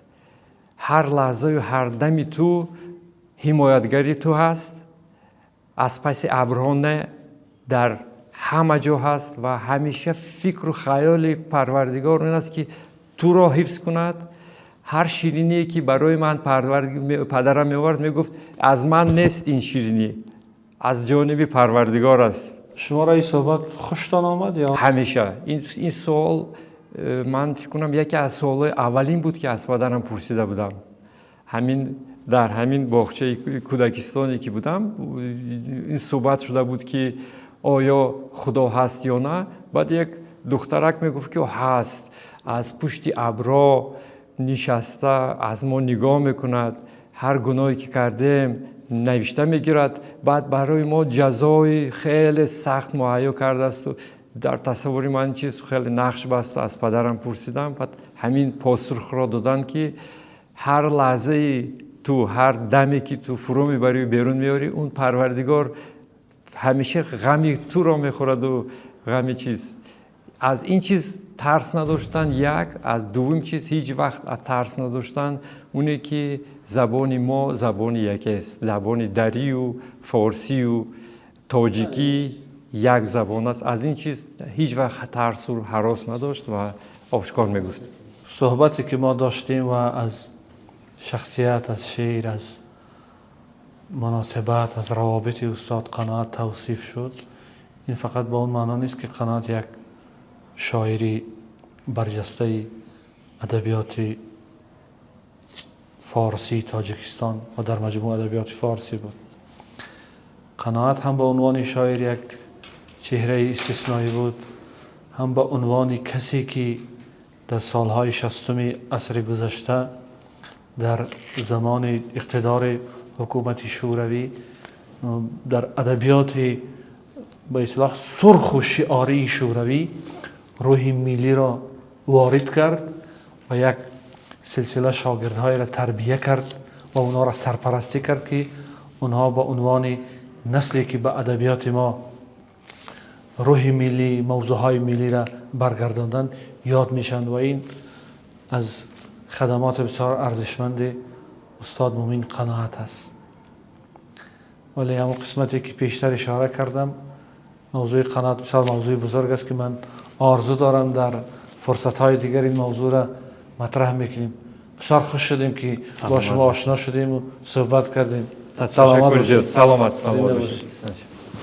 ҳар лаҳзаю ҳар дами ту ҳимоятгари ту ҳаст, аз паси абрҳо не, дар ҳама ҷо ҳаст ва ҳамеша фикру хаёли Парвардигор ин аст, ки туро ҳифз кунад». Ҳар шириние ки барои ман падарам меовард, мегуфт: «Аз ман нест ин ширинӣ, аз ҷониби Парвардигор аст». Шуморо ин суҳбат хуштон омад ё? Ҳамеша ин суол, ман фикр кунам, яке аз суолҳои аввалин буд, ки аз падарам пурсида будам. Ҳамин дар ҳамин боғчаи кӯдакистоне ки будам, ин суҳбат шуда буд, ки оё Худо ҳаст ё на. Баъд як духтарак мегуфт, ки ҳаст, аз пушти абро нишаста аз мо нигоҳ мекунад, ҳар гуноҳе ки кардем, навишта мегирад, баъд барои мо ҷазои хеле сахт муҳайё кардаасту. Дар тасаввури ман ин чиз хеле нақш басту аз падарам пурсидам. Баъд ҳамин посухро доданд, ки ҳар лаҳзаи ту, ҳар даме ки ту фурӯ мебарӣ, берун меорӣ, он Парвардигор ҳамеша ғами туро мехӯраду ғами чиз. Аз ин чиз тарс надоштан як, аз дуввум чиз ҳеҷ вақт аз тарс надоштан, оне ки забони мо забони якест, забони дарию форсию тоҷикӣ як забон аст. Аз ин чиз ҳеҷ вақт тарсу ҳарос надошт ва ошкор мегуфт. Суҳбате ки мо доштем ва аз шахсият, аз шеър, аз муносибат, аз равобити устод Қаноат тавсиф шуд, ин фақат ба он маъно нест, ки Қаноат як шоири барҷастаи адабиёти форсии Тоҷикистон ва дар маҷмӯъ адабиёти форсӣ буд. Қаноат ҳам ба унвони шоир як чеҳраи истисноӣ буд, ҳам ба унвони касе ки дар солҳои 60-уми асри гузашта, дар замони иқтидори ҳукумати Шӯравӣ, дар адабиёти ба истилоҳ сурху шиории Шӯравӣ рӯҳи миллиро ворид кард ва як силсила шогирдҳоеро тарбия кард ва онҳоро сарпарастӣ кард, ки онҳо ба унвони насле, ки ба адабиёти мо рӯҳи миллӣ, мавзӯъҳои миллиро баргардонданд, ёд мешаванд. Ва ин аз хадамоти бисёр арзишманди устод Мумин Қаноат аст. Вале ҳамон қисмате, ки пештар ишора кардам, мавзӯи қаноат бисёр мавзӯи бузург аст, ки ман орзу дорам, дар фурсатҳои дигар ин мавзӯъро матраҳ мекунем. Бисёр хуш шудем, ки бо шумо ошно шудем ва суҳбат кардем. Саломат, саломат бошед.